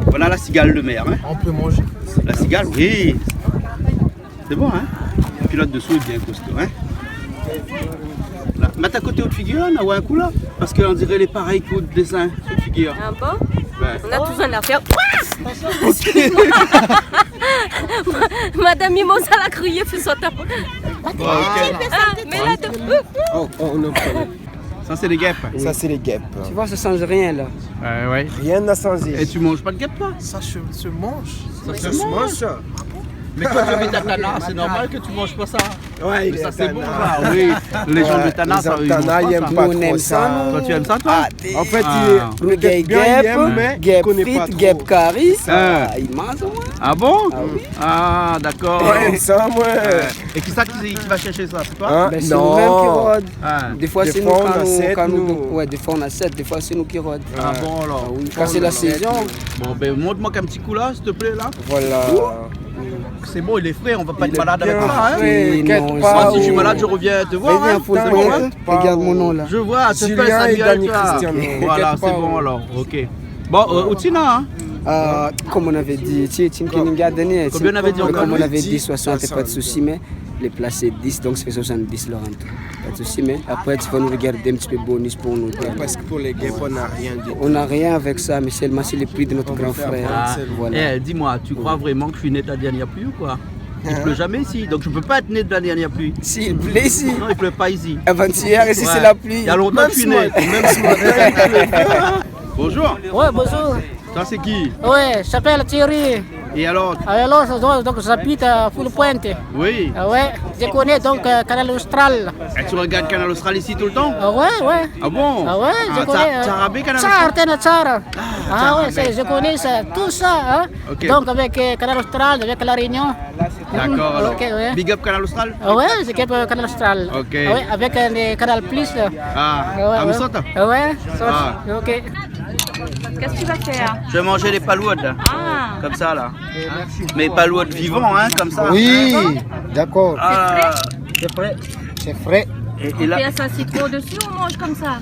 Voilà la cigale de mer, hein. On peut manger. La cigale, oui. C'est bon, hein ? Le pilote dessous est bien costaud, hein ? La, mèt a koté out figir, la, na, ouais, un coup, là. Parce qu'on dirait les pareils qu'au dessin, out figir. Ah bon ? Ouais. On a tous un affaire. Ouah ! Excuse-moi. Madame Mimosa la crié, fé sa tap. Voilà. Ah, mais là, de- Oh, oh, non, pardon. Ça, c'est les guêpes. Ça, c'est les guêpes. Tu vois, ça change rien, là. Euh, ouais. Rien n'a changé. Et tu manges pas de guêpe, toi ? Ça se, se mange. Ça se mange. Ça se mange, ça. Mais quand tu habites à Tana, c'est normal que tu manges pas ça. Ouais, mais ça, c'est bon, ça. Oui, les gens de Tana, ça, ils mangent pas ça. Nous, on aime ça, nous. Toi, tu aimes ça, toi ? Ah, t'es... En fait, il est peut-être bien, il aime, mais il connaît pas trop. Guêpe frite, guêpe carré, ça, il mange, ouais. Ah bon ? Ah oui. Ah, d'accord. Ouais, ça, ouais. Euh, et qui ça qui, qui va chercher ça ? C'est toi ? Hein ? Ben, c'est nous-mêmes qui rôde. Ah. Des fois, c'est nous, quand nous, quand nous, ouais, des fois, on achète, des fois, c'est nous qui rôde. Ah bon, alors ? Ah oui, quand c'est la saison. Bon, ben, montre-moi un petit coup, là, s'il te plaît, là. Voilà. C'est bon, il est frais, on va pas être malade avec ça, hein ? Il est bien frais, t'inquiète pas. Moi, si je suis malade, je reviens te voir, hein. C'est bon, hein ? Regarde mon nom, là. Je vois, tu fais ça bien, toi. Julien et Dany Cristiano. Voilà, c'est bon, alors. Ok. Bon, euh, Outina, hein ? Euh, comme on avait dit, tu sais, Tim Kenninga, Dany, comme on avait dit, soixante, pas de souci, mais les places, c'est dix, donc ça fait soixante-dix, Laurent. Pas de souci, mais après, tu vas nous regarder un petit peu bonus pour nous. Parce que pour les guêpes, on n'a rien du tout. On n'a rien avec ça, mais seulement c'est le prix de notre grand frère. Voilà. Eh, dis-moi, tu crois vraiment que je suis né de la dernière pluie ou quoi ? Il pleut jamais ici, donc je peux pas être né de la dernière pluie. Si, il pleut ici. Non, il pleut pas ici. Avant-hier, ici, c'est la pluie. Il y a longtemps que je suis né. Même ce matin, il pleut. Bonjour. Ouais, bonjour. Ça, c'est qui ? Ouais, je m'appelle Thierry. Et alors ? Alors, donc, j'habite à Foulpointe. Oui. Ah ouais, je connais donc, euh, Canal Austral. Et tu regardes Canal Austral ici tout le temps ? Ah ouais, ouais. Ah bon ? Ah ouais, je connais, euh, Tsara Bey, Canal Austral ? Tsara, Tana Tsara. Ah ouais, c'est, je connais ça, tout ça, hein. Ok. Donc, avec, euh, Canal Austral, avec La Réunion. D'accord, alors. Ok, ouais. Big up Canal Austral ? Ah ouais, big up, euh, Canal Austral. Ok. Ah ouais, avec, euh, les Canal Plus, là. Ah, ouais, ouais. Ah, ouais, ça, ok. Qu'est-ce que tu vas faire ? Je vais manger les paloudes, là. Ah. Comme ça, là. Mais paloudes vivants, hein, comme ça. Oui, d'accord. Ah. C'est frais. C'est frais. Et, et là, on fait ça citron dessus, on mange comme ça ?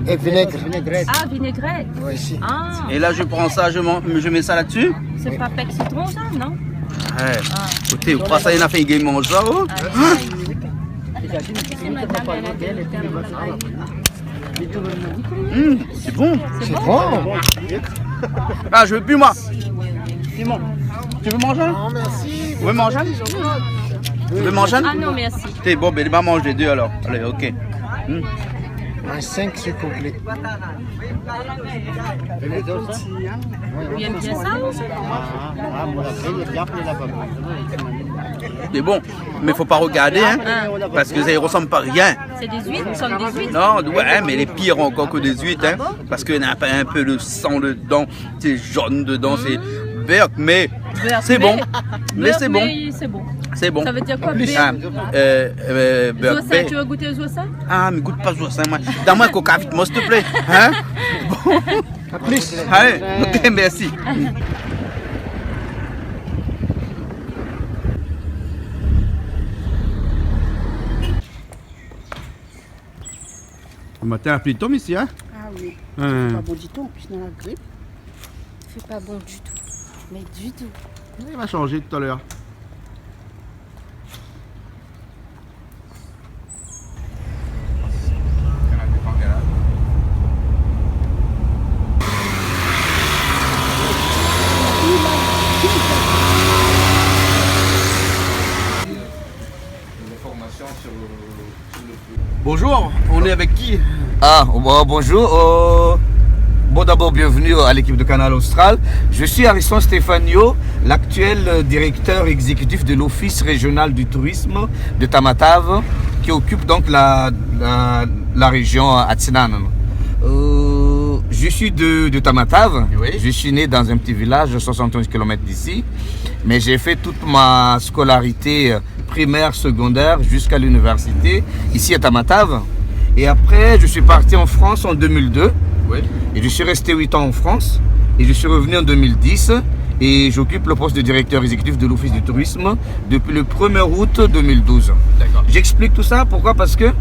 Et vinaigre. Ah, vinaigrette. Ouais, si. Ah. Et là, je prends ça, je m'en-, je mets ça là-dessus. C'est pas pec citron, ça, non ? Ouais. Ah. Écoutez, vous croyez ça, il a fait une game en joie, oh ? Ah, oui. Hum, c'est bon. C'est bon. Ah, je veux plus, moi. Piment. Tu veux manger ? Non, merci. Vous voulez manger ? Vous voulez manger ? Ah non, merci. T'es bon, ben, il va manger deux alors. Allez, ok. Hmm. Un cinq, s'il vous plaît. Ils aiment bien ça, ou ? C'est bon, mais faut pas regarder, hein, parce que ça, il ressemble pas à rien. C'est des huîtres, nous sommes des huîtres. Non, ouais, mais il est pire encore que des huîtres, hein, parce qu'il y a un peu de sang dedans, c'est jaune dedans, c'est beurk, mais c'est bon. Mais c'est bon. C'est bon. Ça veut dire quoi, beurk ? Ah, euh, euh, beurk, ça, tu veux goûter zo, ça ? Ah, mais goûte pas zo, ça, moi. Donne-moi un coca vite, moi, s'il te plaît. Hein ? Bon. À plus. Allez, ok, merci. Le matin, la pluie tombe ici, hein ? Ah oui. Hein. C'est pas bon du tout, en plus, dans la grippe. C'est pas bon du tout. Mais du tout. Il va changer tout à l'heure. Bonjour, on est avec qui ? Ah, bon, bonjour. Euh, bon, d'abord, bienvenue à l'équipe de Canal Austral. Je suis Ariston Stéphano, l'actuel, euh, directeur exécutif de l'Office régional du tourisme de Tamatave, qui occupe donc la, la, la région Atsinanana. Euh, je suis de, de Tamatave. Oui. Je suis né dans un petit village de soixante-onze kilomètres d'ici, mais j'ai fait toute ma scolarité, euh, primaire, secondaire, jusqu'à l'université, ici à Tamatave. Et après, je suis parti en France en deux mille deux. Oui. Et je suis resté huit ans en France. Et je suis revenu en deux mille dix. Et j'occupe le poste de directeur exécutif de l'Office du tourisme depuis le premier août deux mille douze. D'accord. J'explique tout ça, pourquoi ? Parce que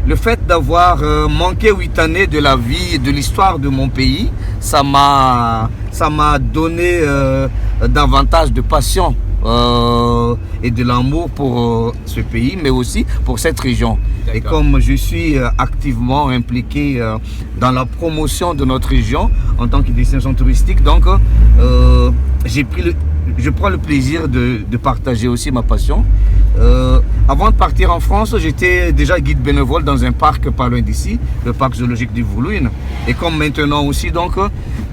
le fait d'avoir, euh, manqué huit années de la vie et de l'histoire de mon pays, ça m'a, ça m'a donné, euh, davantage de passion, euh, et de l'amour pour, euh, ce pays, mais aussi pour cette région. D'accord. Et comme je suis, euh, activement impliqué, euh, dans la promotion de notre région en tant que destination touristique, donc, euh, j'ai pris le, je prends le plaisir de, de partager aussi ma passion. Euh, avant de partir en France, j'étais déjà guide bénévole dans un parc pas loin d'ici, le parc zoologique du Voulouin. Et comme maintenant aussi, donc,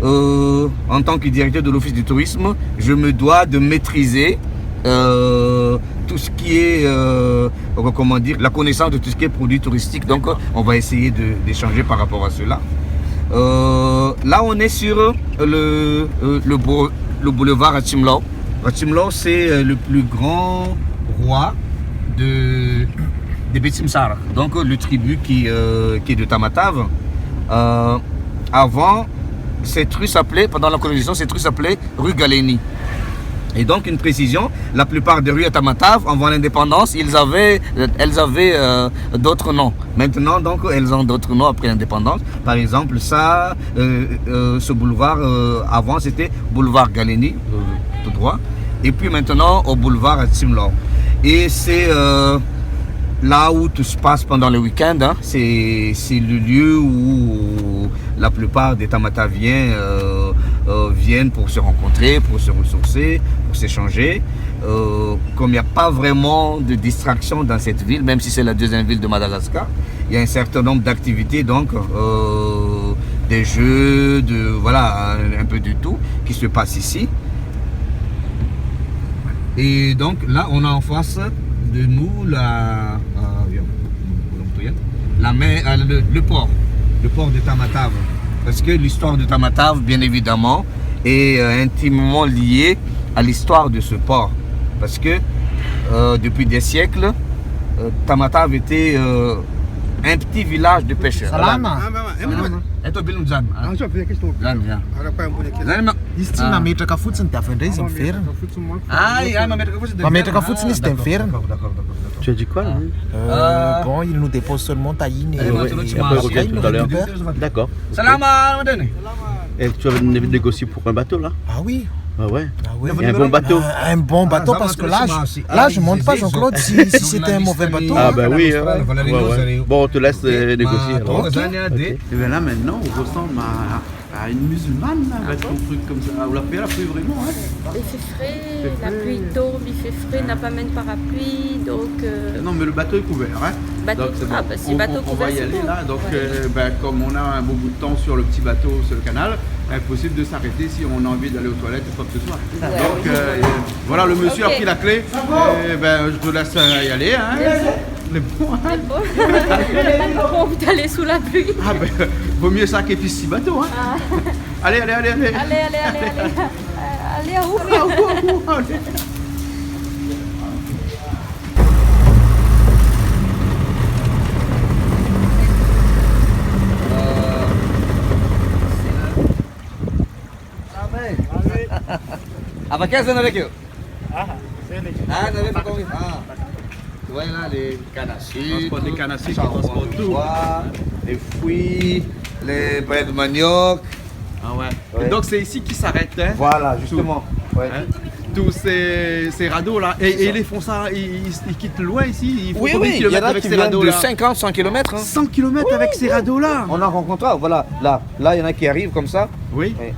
euh, en tant que directeur de l'Office du tourisme, je me dois de maîtriser euh, tout ce qui est, euh, comment dire, la connaissance de tout ce qui est produit touristique. Donc, euh, on va essayer de, d'échanger par rapport à cela. Euh, là, on est sur, euh, le, euh, le bou-, le boulevard Ratimlo. Ratimlo, c'est, euh, le plus grand roi de, des Bétimsara. Donc, euh, le tribu qui, euh, qui est de Tamatave. Euh, avant, cette rue s'appelait, pendant la colonisation, cette rue s'appelait rue Galeni. Et donc, une précision, la plupart des rues à Tamatave, avant l'indépendance, ils avaient, euh, elles avaient, euh, d'autres noms. Maintenant, donc, elles ont d'autres noms après l'indépendance. Par exemple, ça, euh, euh, ce boulevard, euh, avant, c'était boulevard Galeni, euh, tout droit. Et puis maintenant, au boulevard Timlor. Et c'est, euh, là où tout se passe pendant le week-end, hein. C'est, c'est le lieu où la plupart des Tamataviens, euh, euh, viennent pour se rencontrer, pour se ressourcer, pour s'échanger. Euh, comme il n'y a pas vraiment de distraction dans cette ville, même si c'est la deuxième ville de Madagascar, il y a un certain nombre d'activités, donc, euh, des jeux, de, voilà, un, un peu de tout qui se passe ici. Et donc là, on a en face de nous la, euh, la mer, euh, le, le port, le port de Tamatave. Parce que l'histoire de Tamatave, bien évidemment, est, euh, intimement liée à l'histoire de ce port. Parce que, euh, depuis des siècles, euh, Tamatave était, euh, un petit village de pêcheurs. Salam. Voilà. Ah, bah, ouais. Salam. Eh, toi, Bill, nous, Jeanne, hein. Ah, je fais la question. Jeanne, viens. Ah, la, pas une bonne question. Jeanne, non. Ici, ah, mametraka fotsiny, dia avy indray izy miverina. Ah, mametraka fotsiny, dia miverina. Ah, d'accord, d'accord, d'accord. Tu as dit quoi, lui ? Euh, bon, il nous dépose seulement Taïn et, et après, il nous récupère. D'accord. Salam alaikum. Et tu avais négocié pour un bateau, là ? Ah oui. Ah ouais. Ah ouais. Et un bon bateau. Un, un bon bateau, parce que là, je, là, je monte pas, Jean-Claude, si, si c'était un mauvais bateau. Ah, bah oui, hein. Ouais, ouais. Bon, on te laisse, euh, négocier, alors. Ok. Eh bien là, maintenant, on ressemble à Ah, une musulmane, là, avec son truc comme ça. Ah bon ? Ou la pli, la pli vréman, hein ? I fé fré, la pli i tonm, i fé fré, na pa mèm parapli, donk, euh... Non, mais le bateau est couvert, hein ? Bateau, donc, c'est bon. Ah, bah, si bateau couvert, c'est bon. On, on, on va y aller, là. Donc, euh, ben, comme on a un bon bout de temps sur le petit bateau, sur le canal, impossible de s'arrêter si on a envie d'aller aux toilettes ou quoi que ce soit. Ah, bah oui. Donc, euh, voilà, le monsieur a pris la clé. Ok. Eh ben, je te laisse, euh, y aller, hein. Merci. Lé bon, hein ? Lé bon. Bon, ou lé alé sou la pli. Ah ben, vo myé sa ke pis si bato, hein. Ah. Alé, alé, alé, alé. Alé, alé, alé, alé. Euh, alé, a ou ? Alé, a ou, a ou, alé. Ah, ben. Avèk èl, zot avèk yo. Ah, sé lé... Ah, non, mé pa konm... Ah. Ouais, la, lé kann a sik, transport, lé kann a sik, charbon de bois, lé fri, lé brèd maniok. Ah ouais. Ouais. Et donc, c'est ici qu'ils s'arrêtent, hein. Voilà, justement. Tout, hein, tous ces, ces radeaux-là. C'est ça. Et, et ils font ça, ils, ils, ils quittent loin ici, ils font combien de kilomètres avec ces radeaux-là ? Oui, oui, il y en a qui viennent de cinquante, cent kilomètres, hein. Cent kilomètres avec ces radeaux-là. Oui, oui. On a rencontré, voilà, là, là, il y en a qui arrivent comme ça. Oui. Oui.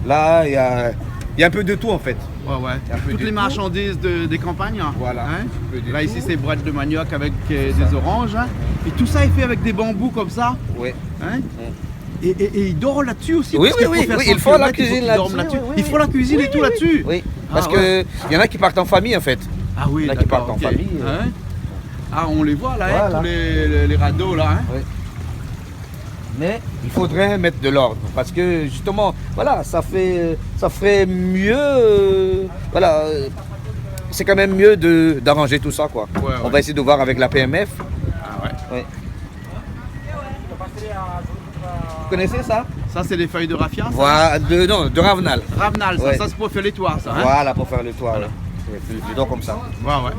Là, il y a, il y a un peu de tout, en fait. Ouais, ouais. Il y a un peu de tout. Toutes les marchandises de, des campagnes, hein. Voilà, un peu de tout. Là, ici, c'est boîte de manioc avec, euh, des oranges, hein. C'est ça. Et tout ça est fait avec des bambous comme ça. Ouais. Hein ? Mm. Et, et, et ils dorment là-dessus aussi, parce qu'il faut faire cent kilomètres, il faut qu'ils dorment là-dessus. Oui, oui, oui, ils font la cuisine là-dessus, oui, oui. Oui, oui, oui. Oui, oui. Ah ouais. Parce que il y en a qui partent en famille, en fait. Ah oui, d'accord, ok. Il y en a qui partent en famille, euh. Hein ? Ah, on les voit là, hein, tous les, les, les radeaux là, hein. Voilà. Oui. Mais il faudrait mettre de l'ordre parce que justement, voilà, ça fait, ça ferait mieux, euh, voilà, euh, c'est quand même mieux de, d'arranger tout ça, quoi. Ouais, ouais. On va essayer de voir avec la P M F. Ah ouais. Oui. Vous connaissez ça ? Ça, c'est les feuilles de raffia, ça ? Voilà, de, non, de ravenal. Ravenal, ça, ouais. Ça, c'est pour faire les toits, ça, hein ? Voilà, pour faire le toit, ouais. Voilà. C'est plus, plus long comme ça. Ouais, ouais.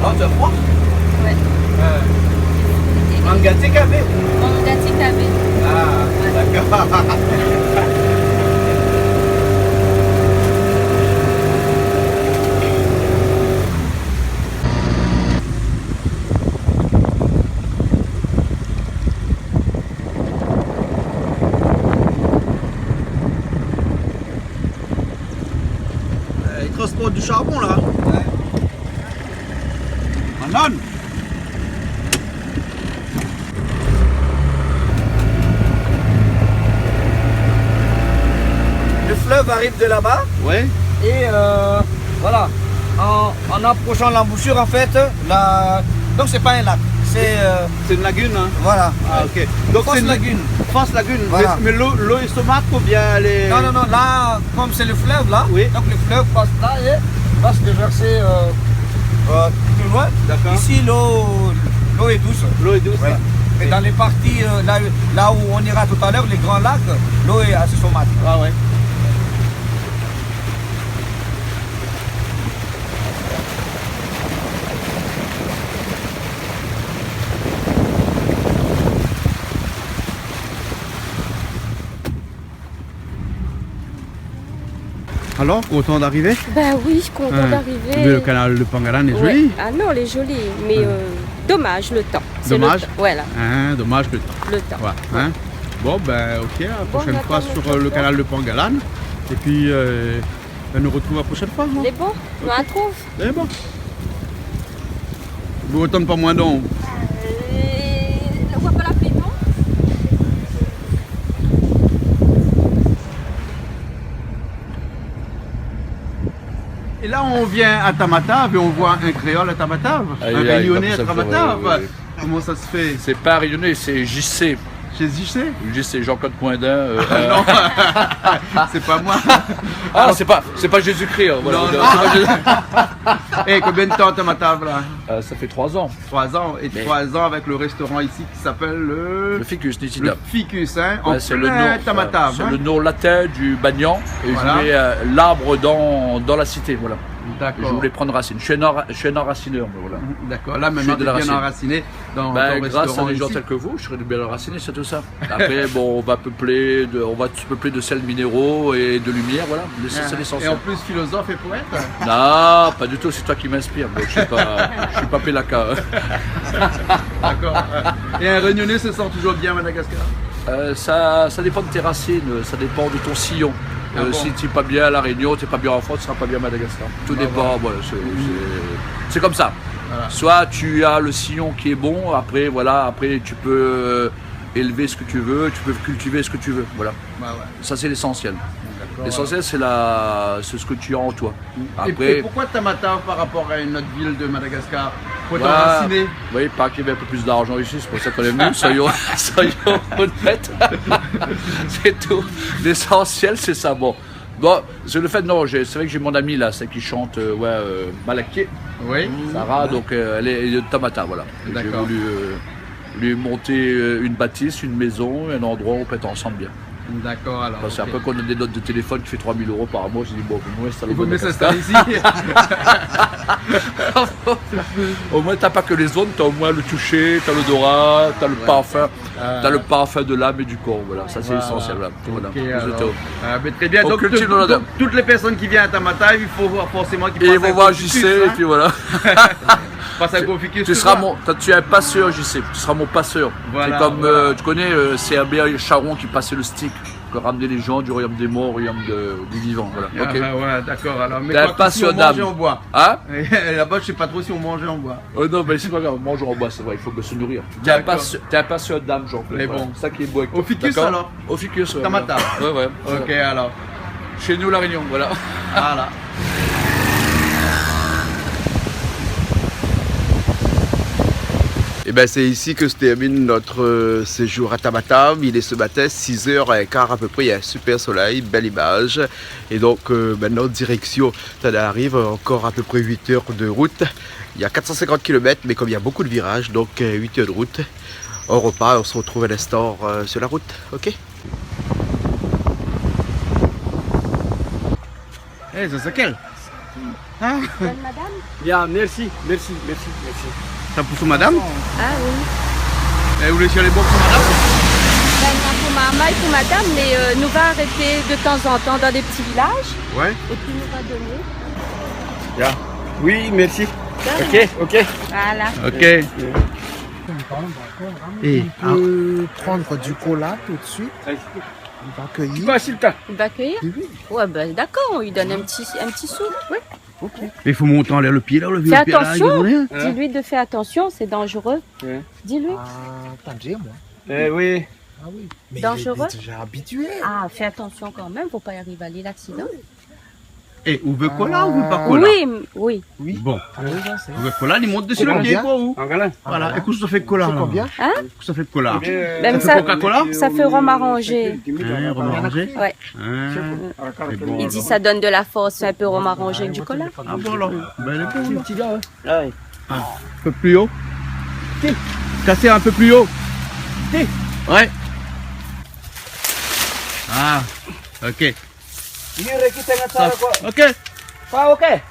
Ah, tu as froid ? Ouais. Euh, manga ti kavé ? Manga ti kavé. Ah, d'accord. Euh, ils transportent du charbon, là. Ouais. Manon. Le fleuve arrive de là-bas. Ouais. Et, euh, voilà, en, en approchant l'embouchure, en fait, la, donc c'est pas un lac, c'est, euh, c'est une lagune, hein ? Voilà. Ah, ok. Donc c'est une fausse lagune. Fausse lagune. Voilà. Mais, mais l'eau, l'eau est saumâtre ou bien elle est... Non, non, non, là, comme c'est le fleuve, là, oui, donc le fleuve passe là et va se déverser, euh, euh, plus loin. D'accord. Ici, l'eau, l'eau est douce. L'eau est douce, voilà. Voilà. Et dans les parties, euh, là, là où on ira tout à l'heure, les grands lacs, l'eau est assez saumâtre. Ah ouais. Alors, content d'arriver ? Ben oui, content d'arriver. Hein. Mais le canal de Pangalane est joli. Ouais. Ah non, il est joli, mais, euh, dommage le temps. C'est le temps. Dommage ? Voilà. Hein, dommage le temps. Le temps. Ouais, hein. Bon, ben, ok, la prochaine fois sur, euh, le canal de Pangalane. Bon, on attend notre tour. Et puis, euh, on nous retrouve la prochaine fois, non ? Lé bon, nou artrouv. Ok. Lé bon. Bon, atann pa moin, non. Euh, nou voi pa la pli, non ? Et là, on vient à Tamatave et on voit un créole à Tamatave, un Réunionnais à Tamatave. Aïe, aïe, aïe, comme ça, oui, oui. Comment ça se fait ? C'est pas Réunionnais, c'est J C. C'est J C ? J C, Jean-Claude Coindin, euh, ah non, c'est pas moi. Ah, c'est pas, c'est pas Jésus-Christ, hein, voilà. Non, non. C'est pas Jésus- Eh, combien de temps à Tamatave, là ? Euh, ça fait trois ans. Trois ans, et trois ans avec le restaurant ici qui s'appelle le... Le Ficus, Nitida. Le Ficus, hein, en plein Tamatave, hein. Ouais, c'est le nom, c'est le nom latin du banyan, et je voulais, euh, l'arbre dans, dans la cité, voilà. D'accord. Je voulais prendre racine. Je suis un enra-, je suis un enracineur, mais voilà. D'accord, là, maintenant, t'es bien enraciné dans ton restaurant ici. Ben, grâce à des gens tels que vous, je serais bien enraciné, c'est tout ça. Après, bon, on va peupler de, on va se peupler de sels minéraux et de lumière, voilà. Mais c'est, c'est l'essentiel. Ah. Et en plus, philosophe et poète. Non, pas du tout, c'est toi qui m'inspires. Donc, je suis pas, je suis pas Pelaka, hein. D'accord. Et un Réunionnais se sent toujours bien à Madagascar ? Euh, ça, ça dépend de tes racines, ça dépend de ton sillon. Ah bon ? Euh, si t'es pas bien à La Réunion, t'es pas bien en France, tu seras pas bien à Madagascar. Tout dépend, voilà, c'est, c'est, c'est comme ça. Voilà. Soit tu as le sillon qui est bon, après, voilà, après, tu peux, euh, élever ce que tu veux, tu peux cultiver ce que tu veux, voilà. Ouais, ouais. Ça, c'est l'essentiel. D'accord, alors. L'essentiel, c'est la, c'est ce que tu as en toi. Après... Et, et pourquoi Tamatave par rapport à une autre ville de Madagascar ? Faut être enraciné. Ouais. Oui, parce qu'il y avait un peu plus d'argent ici, c'est pour ça qu'on est venu, soyons, soyons honnêtes. C'est tout. L'essentiel, c'est ça. Bon. Bon, c'est le fait, non, j'ai, c'est vrai que j'ai mon amie là, celle qui chante, euh, ouais, euh, Malakié. Oui. Sarah, donc, euh, elle est, elle est de Tamatave, voilà. D'accord. J'ai voulu, euh, lui monter, euh, une bâtisse, une maison, un endroit où on peut être ensemble bien. D'accord, alors, ok. Parce qu'après, quand on a des notes de téléphone qui fait trois mille euros par mois, je dis, bon, au moins, ça... Il vaut mieux s'installer ici. Au moins, t'as pas que les ondes, t'as au moins le toucher, t'as l'odorat, t'as le parfum. Ouais. Ah. T'as le parfum de l'âme et du corps, voilà, ça, c'est l'essentiel, voilà. Voilà. Ok, alors. Voilà. Ah, mais très bien. On cultive nos... Donc, tout, donc, toutes les personnes qui viennent à Tamatave, il faut voir forcément qu'ils passent à Confucius, hein. Et ils vont voir J C, et puis voilà. Passe à Confucius ce soir. Tu, tu seras mon, toi, tu es un passeur, J C. Tu seras mon passeur. Voilà, voilà. C'est comme, euh, tu connais, euh, c'est Herbert Charron qui passait le stick, qui ramenait les gens du royaume des morts au royaume de, des vivants, voilà. Ok. Ah, ouais, d'accord, alors. T'es un passeur d'âme. Mais quoi que si on mangeait en bois. Hein ? Là-bas, je sais pas trop si on mangeait en bois. Oh non, mais c'est pas grave, mangeons en bois, c'est vrai, il faut bien se nourrir. D'accord. T'es un passe-, t'es un passeur d'âme, Jean-Claude. Mais bon. Voilà. Ça qui est beau avec toi. Au Ficus, d'accord ? Alors ? Au Ficus, ouais, voilà. Tamatave. Ouais, ouais, voilà. Ok, alors. Chez nous, La Réunion, voilà. Voilà. Eh ben, c'est ici que se termine notre, euh, séjour à Tamatave. Il est ce matin six heures et quart à peu près. Il y a un super soleil, belle image. Et donc, euh, maintenant, direction Tananarive, encore à peu près huit heures de route. Il y a quatre cent cinquante kilomètres, mais comme il y a beaucoup de virages, donc, euh, huit heures de route. On repart, on se retrouve à l'instant, euh, sur la route, ok ? Eh, c'est laquelle ? Hein ? Bonne madame. Bien, merci, merci, merci, merci. Ça pour son madame ? Ah oui. Eh, vous voulez sur les bords pour madame ? Ben, non, pour maman et pour madame, mais, euh, nous va arrêter de temps en temps dans des petits villages. Ouais. Et puis nous va donner. Bien. Oui, merci. De rien. Ok, ok. Voilà. Ok. Et, ah. On peut prendre du cola tout de suite. Vas-y. Il va accueillir. Tu vas, Silka. Il va accueillir ? Oui, oui. Ouais, ben, d'accord, on lui donne un petit, un petit sou. Oui. Ok. Il faut monter en l'air le pied, là, le vieux pied, là, il veut rien. Fais attention. Dis-lui de faire attention, c'est dangereux. Ouais. Dis-lui. Ah, attendez, moi. Eh oui. Ah oui. Mais il est, il est déjà habitué. Dangereux. Ah, fais attention quand même, faut pas y arriver à l'accident. Oui. Eh, ou vé kola ou vé pa kola ? Oui, m-, oui. Oui. Bon. Ah oui, sa sé... Ou vé kola, li mont dési lo pié, koi, ou ? Voilà. É kosa sa fé kola, la ? Hein ? Kosa sa fé kola ? Sa fé Coca-Cola ? Sa fé rhum arrangé. Hein, rhum arrangé ? Ouais. Hein. Sé bon. I di sa i donn de la fors, sé in pé rhum arrangé èk du kola. Ah bon, alor. Ben, lé bon, la. Ah, in pé pli o. Kasé in pé pli o. Ouais. Ah, ok. Sa, ok.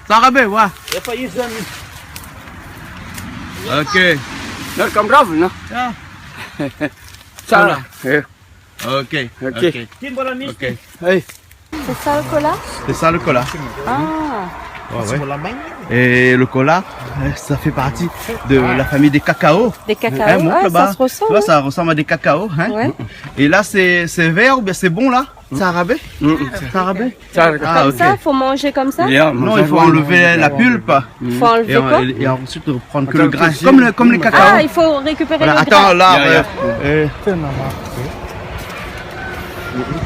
Sa va bien, ouais. Ok. Non, konm grav, non ? Ah. Sa, voilà. Eh. Ok, ok. Ok. Ok. Hey. Sé sa lo kola ? Sé sa lo kola. Ah. Ouais, ouais. É lo kola, euh, sa fé parti de la famiy dé kakao. Dé kakao, hein, mont laba. Ouais, sa i resanm, hein. Tu vois, sa i resanm a dé kakao, hein. Ouais. É la, sé, sé vèr oubien sé bon, la ? Sa i rabé ? Mm. Sa i rabé ? Sa i rabé. Ah, ok. Konmsa, fo manzé konmsa ? Non, i fo anlèv la pulp. Fo anlèv koi ? É, é ansuit, pran ke lo grin. Konm lo, konm lé kakao. Ah, i fo rékipèr lo grin. Voilà, atann, la, euh, euh,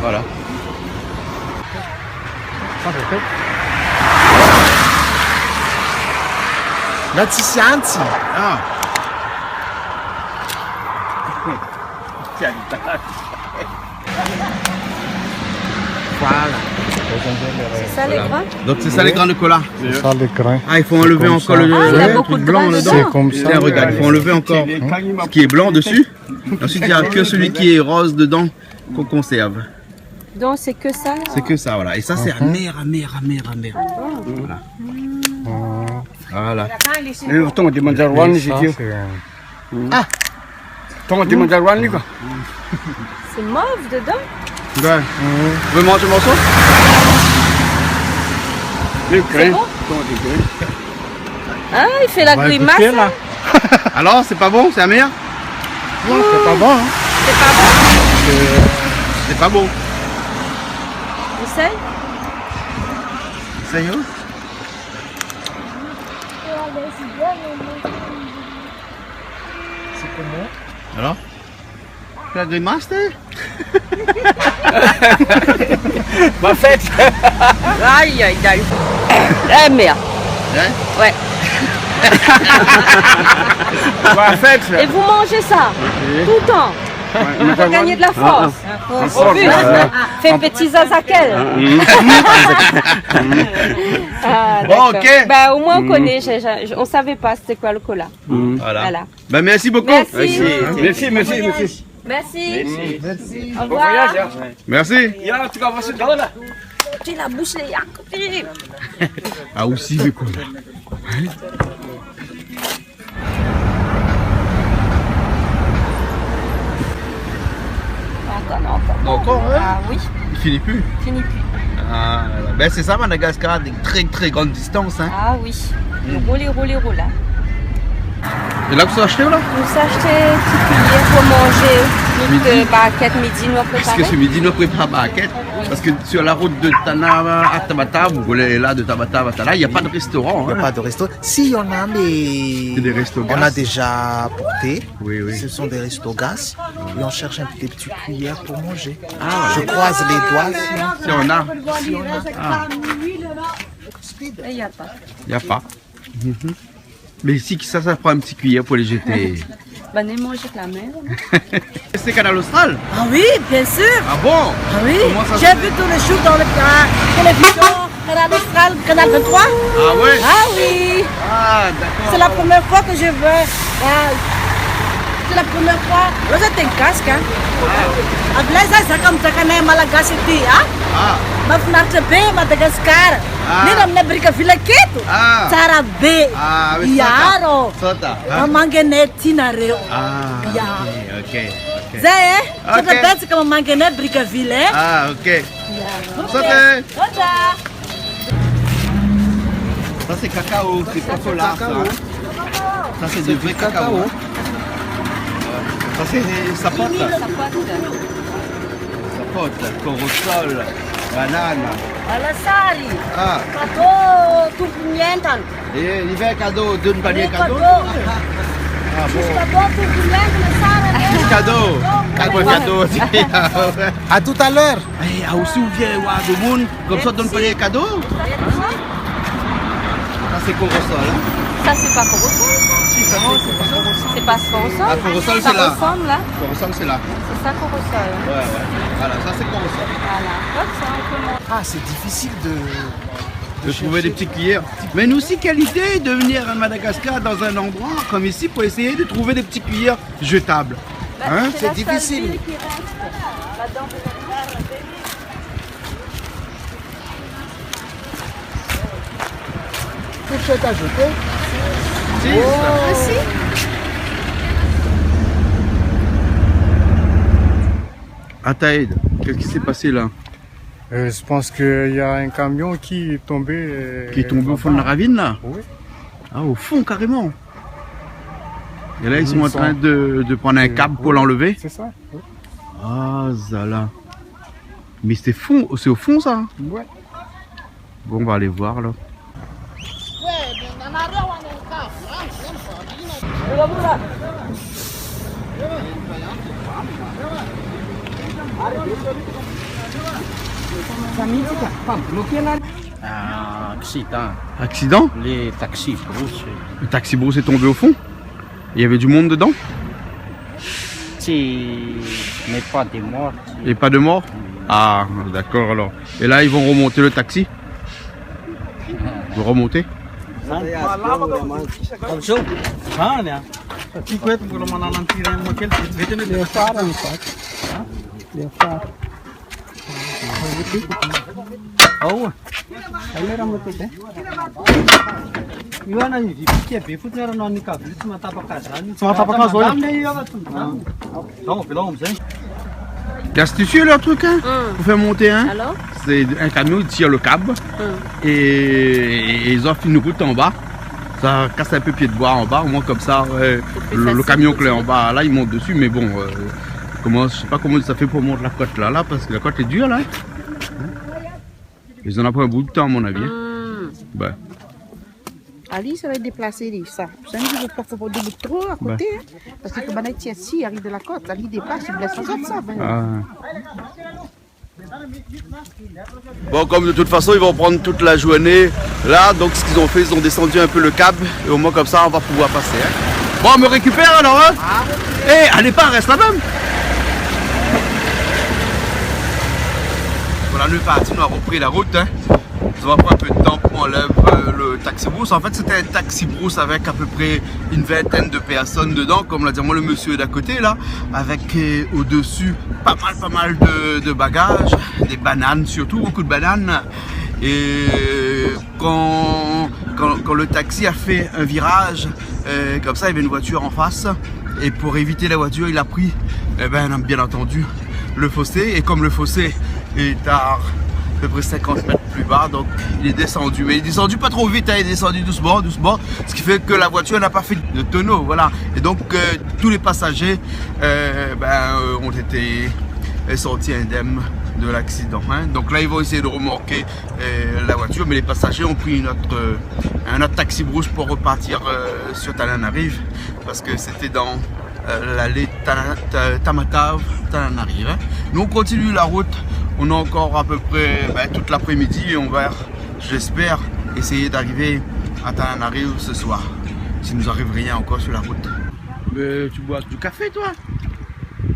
voilà. La ti sianti. Ah. Voilà. Sé sa lé grin ? Donk sé sa lé grin de kola. Sé sa lé grin. Ah, i fo anlèv ankor lo, lo trik blan dedan. Sé konmsa. Sé konmsa. Tiens, regarde, i fo anlèv ankor sak lé blan dési. Ansuit, i na ke sak lé roz dedan k'i konsèrv. Donk sé ke sa, la ? Sé ke sa, voilà. É sa, sé amèr, amèr, amèr, amèr. Ah bon ? Voilà. Voilà. É atann, di manzarwan, mi di. Ah. Atann, di manzarwan, li, koi. Sé mov dedan ? Ouais. Ou vé manz in morso ? Sé bon ? Atann, di grin. Ah, i fé la grimas, la. Alor, sé pa bon, sé amèr ? Non, sé pa bon, hein. Sé pa bon ? Euh, sé pa bon. Éssèy ? Éssèy, hein ? Sé koman ? Alor ? La grimas, té ? Ba, fé. Ay, ay, ay. Eh, mèr. Hein ? Ouais. Ba, fé. É ou manz sa ? Oui. Toultan ? Ouais, mé pou gingn de la fors. Ah, ah. An plis, fé in ti zazakèl. Ah, dakor. Bon, ok. Ba, omoin, nou koné, mi, mi, nou savé pa sété koi lo kola. Voilà. Voilà. Ben, mèrsi bokou. Mèrsi. Mèrsi, mèrsi, mèrsi. Mèrsi. Mèrsi. Au revoir. Bon voyage, hein. Mèrsi. Ya, an tou ka, va se gard la. Ti la boush lé yak. Ah, osi, mé koi. Ankor, non, ankor. Non, ankor, ouais. Ah oui. I fini pi. Fini pi. Ah, ben, sé sa, Madagascar, dé trè, trè gran distans, hein. Ah oui. Mm. Roul, roul, roul, hein. É la, ou sa ashté, la ? Nou sa ashté ti kuiyèr pou manzé. Midi. Midi, euh, barkèt, midi, nou la préparé. Parske sé midi, nou la préparé barkèt. Oui. Parske sur la route de Tana à Tabata, vous voulez, là, de Tabata à Tana, il y a pas de restaurant, hein. Il y a pas de resto. Si, il y en a, mais on a déjà porté. C'est des restos gas. Oui, oui. Ce sont des restos gas. Et on cherche un petit, petit cuillère pour manger. Ah. Je croise les doigts, si on, si on a. Si on a. Ah. Il y a pas. Il y a pas. Mhm. Mé isi, kisa sa pran in ti kuiyèr pou lé zété ? Ba, nou manz avèk la min. C'est Canal Austral ? Ah oui, bien sûr. Ah bon ? Ah oui. Comment ça se fait ? J'ai vu tous les jours dans le, la télévision, Canal Austral, Canal vingt-trois. Ah ouais ? Ah oui. Ah, d'accord. C'est la première fois que je vois, euh, c'est la première fois. Là, c'est un casque, hein. Ah. Après ça, c'est comme ça qu'on aime à la gacité, hein. Ah. Ma fenêtre B, Madagascar. Ah. Ni la mna briga vila keto. Ah. Tsara bé. Ah, oui, ça, ça. Yaro. Sota, hein ? Mamange ne tinareo. Ah, ya. Ok, ok, ok. Zé, hein ? Ok. Sota bête comme mamange ne briga vila, hein ? Ah, ok. Ya. Sota. Sota. Ça, c'est cacao, c'est pas cola, ça, hein. Ça, c'est du vrai cacao, hein. Ça, c'est sapot. Sapot. Sapot, korosol, banane. Ala sari. Ah. Kado, tuku mientan. É, li vé kado, done pa li kado. Kado. Ah bon. Kado, tuku mientan, sara, é. Kado. Kado, kado. À tout à l'heure. Eh, ah, osi ou vien oir demoun, konmsa ou donn pa lé kado. Sa sé Korosol, hein. Sa sé pa Korosol, sa. Si, sa sé Korosol. Sé pa Korosol. Ah, Korosol, sé la. Sa i rosanm la. Korosol, sé la. Sé sa Korosol. Ouais, ouais. Voilà, sa sé Korosol. Voilà. Hop, sa, on peut monter. Ah, c'est difficile de, de trouver des petites cuillères. Mais nous aussi, quelle idée de venir à Madagascar dans un endroit comme ici pour essayer de trouver des petites cuillères jetables. Hein ? Bah, c'est la saleté qui reste. Hein ? C'est difficile. Fourchette à jeter. Si, ça. Ah, si. Ataïd, qu'est-ce qui s'est passé là ? Euh, je pense qu'il y a un camion qui est tombé, euh, là-bas. Qui est tombé au fond de la ravine, là ? Oui. Ah, au fond, carrément. Et là, ils sont en train de, de prendre un câble pour l'enlever. C'est ça, oui. Ah, zala. Mais c'est fond, c'est au fond, ça, hein ? Ouais. Bon, on va aller voir, là. Ah, accident. Accident ? Le taxi brousse. Le taxi brousse est tombé au fond ? Il y avait du monde dedans ? Si, mais pas de mort. Et pas de mort ? Ah, d'accord alors. Et là, ils vont remonter le taxi ? Ils vont remonter ? Awa. Alera mo tete. Yo ana ni vi, ke be fout na no ni ka vi, tu mata pa kaza. Tu mata pa kaza, yo. Non, fais là, on sait. T'es astucieux, leur truc, hein, pour faire monter, hein. Alors ? C'est un camion, il tire le câble et, et ils offrent une route en bas. Ça casse un peu pied de bois en bas, au moins comme ça, euh, le, le camion qui est en bas, là, il monte dessus, mais bon, euh, comment, je sais pas comment ça fait pour monter la côte là, là, parce que la côte est dure, là. Ils en ont pris un bout de temps, à mon avis, hein. Hmm. Ben. Ali, sa va déplasé, li, sa. Sa, i fo pa, fo pa debout tro a koté, hein. Parce que comme on a été assis, il arrive de la côte, ali, il déplace, il blesse les autres, ça, ben. Ah. Bon, comme de toute façon, ils vont prendre toute la journée là, donc ce qu'ils ont fait, ils ont descendu un peu le câble, et au moins comme ça, on va pouvoir passer, hein. Bon, on me récupère alors, hein ? Eh, allez pas, reste là-même. Voilà, nou lé parti, nou la repris la route, hein. Ça va prendre un peu de temps pour enlever, euh, le taxi brousse. En fait, c'était un taxi brousse avec à peu près une vingtaine de personnes dedans, comme l'a dit moi le monsieur d'à côté là, avec, euh, au-dessus pas mal, pas mal de, de bagages, des bananes surtout, beaucoup de bananes. Et quand, quand, quand le taxi a fait un virage, euh, comme ça, il y avait une voiture en face. Et pour éviter la voiture, il a pris, eh ben, bien entendu, le fossé. Et comme le fossé est à, à peu près cinquante mètres plus bas, donc il est descendu. Mais il est descendu pas trop vite, hein, il est descendu doucement, doucement. Ce qui fait que la voiture n'a pas fait de tonneau, voilà. Et donc, euh, tous les passagers, euh, ben, euh, ont été sortis indemnes de l'accident, hein. Donc là, ils vont essayer de remorquer, euh, la voiture, mais les passagers ont pris une autre, euh, un autre taxi brousse pour repartir, euh, sur Tananarive, parce que c'était dans, euh, l'allée Tana-, Ta-, Tamatave, Tananarive, hein. Nous, on continue la route. On a encore à peu près, ben, toute l'après-midi et on va, j'espère, essayer d'arriver à Tananarive ce soir, s'il nous arrive rien encore sur la route. Mais tu bois du café, toi ?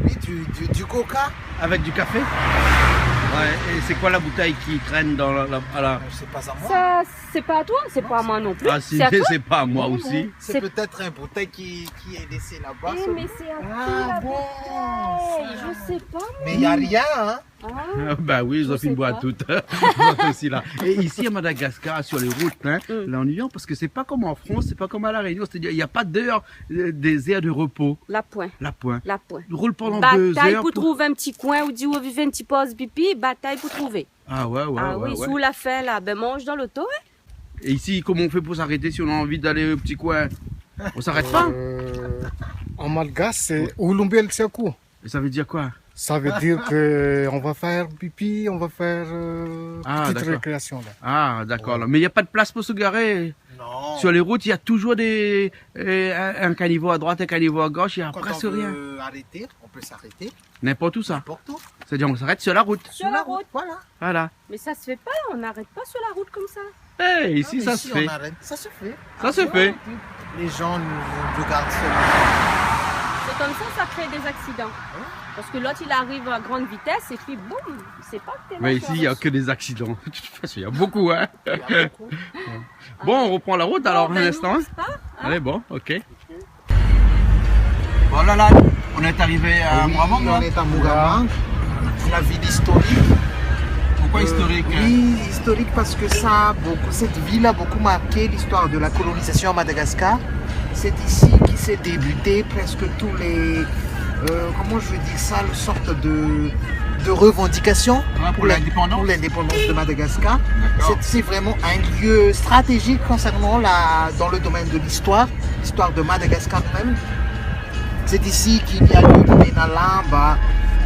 Oui, du, du, du coca. Avec du café ? Ouais, et c'est quoi la bouteille qui traîne dans la, la, à la... C'est pas à moi. Ça, c'est pas à toi, c'est pas à moi non plus. Ah, si, c'est pas à moi aussi. C'est peut-être une bouteille qui, qui est laissée là-bas. Eh, mais c'est à qui la bouteille ? Je sais pas, moi. Mais y a rien, hein. Ah, bah oui, ils ont fini boire tout. Aussi là. Et ici à Madagascar, sur les routes, hein, l'ennuyant, parce que c'est pas comme en France, c'est pas comme à La Réunion, c'est-à-dire il y a pas d'heure, euh, des heures de repos. La poin. La poin. La poin. Roule pendant deux heures pour trouver un petit coin ou di ou viv in ti poz pipi, batay pou trouvé. Ah ouais, ouais, ouais. Ah oui, si ou la fin la, ben, manz dan loto, hein. Et ici, comment on fait pour s'arrêter si on a envie d'aller au petit coin ? On s'arrête pas ? Euh, en malgache, c'est ouloumbé le sekou. Et ça veut dire quoi ? Ça veut dire que on va faire pipi, on va faire, euh, petite récréation, là. Ah, d'accord, là. Mais il y a pas de place pour se garer ? Non. Sur les routes, il y a toujours des, euh, un, un caniveau à droite, un caniveau à gauche, il y a presque rien. Quand on veut arrêter, on peut s'arrêter. N'importe où, ça. N'importe où. C'est-à-dire, on s'arrête sur la route. Sur la route. Voilà. Voilà. Mais ça se fait pas, on n'arrête pas sur la route comme ça. Eh, ici, ça se fait. Ah, mais ici, on arrête. Ça se fait. Ça se fait. Les gens nous, nous regardent seulement. C'est comme ça, ça crée des accidents. Hein ? Parce que l'autre, il arrive à grande vitesse et puis boum, c'est pas que t'es... Mais ici, il y a que des accidents. De toute façon, il y a beaucoup, hein. Il y a beaucoup. Bon, on reprend la route alors, un instant, hein. Allez, bon, ok. Voilà, là, on est arrivé à Mooramang, hein. Oui, on est à Mooramang, la ville historique. Pourquoi historique ? Euh, oui, historique parce que ça a beaucoup, cette ville a beaucoup marqué l'histoire de la colonisation à Madagascar. C'est ici qui s'est débuté presque tous les, euh, comment je vais dire ça, une sorte de, de revendication pour l'indépendance de Madagascar. D'accord. C'est, c'est vraiment un lieu stratégique concernant la, dans le domaine de l'histoire, l'histoire de Madagascar même. C'est ici qu'il y a eu le Bena Limba,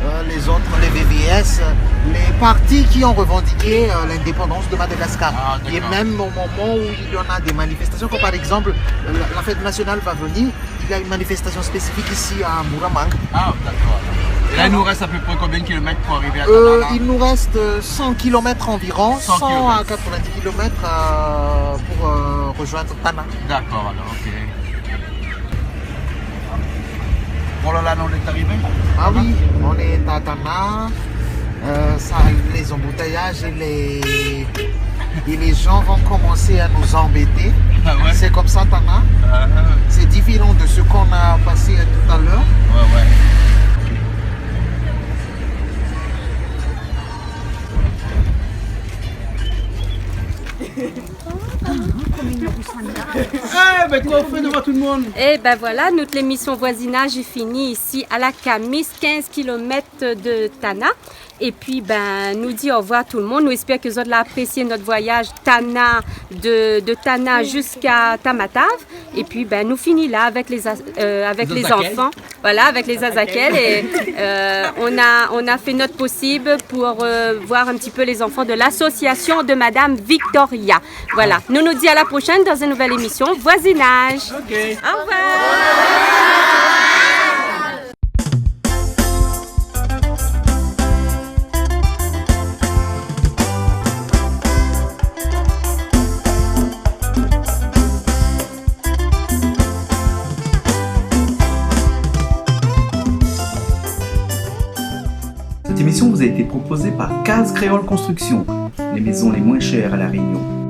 euh, les autres, les V V S, les partis qui ont revendiqué, euh, l'indépendance de Madagascar. Ah, d'accord. Et même au moment où il y en a des manifestations, comme par exemple, la, la fête nationale va venir, il y a une manifestation spécifique ici à Mooramang. Ah, d'accord. Et là, il nous reste à peu près combien de kilomètres pour arriver à Tana, là ? Euh, il nous reste, euh, cent kilomètres environ, cent kilomètres. Cent à quatre-vingt-dix kilomètres, euh, pour, euh, rejoindre Tana. D'accord, alors, ok. Bon, là, là, on est arrivé. Ah oui, on est à Tana. Euh, ça a eu les embouteillages et les, et les gens vont commencer à nous embêter. Ah ouais ? C'est comme ça, Tana. Ah. C'est différent de ce qu'on a passé tout à l'heure. Ouais, ouais. Eh ben, kosa ou fé dovan tout le monde ? Eh ben voilà, nout lémisyon Voisinage lé fini isi à la Camis, quinze kilomètres de Tana. Et puis, ben, nou di au revoir tout le monde. Nou espèr ke zot la aprésié nout voyage Tana, de, de Tana jusqu'à Tamatave. Et puis, ben, nou fini la avec les a-, euh, avec les enfants. Voilà, avec les Azakèl. Et, euh, on a, on a fait notre possible pour, euh, voir un petit peu les enfants de l'association de Madame Victoria. Voilà. Nou, nou di à la prochaine dans une nouvelle émission Voisinage. Ok. Au revoir. Cette émission vous a été proposée par Case Créole Construction, les maisons les moins chères à La Réunion.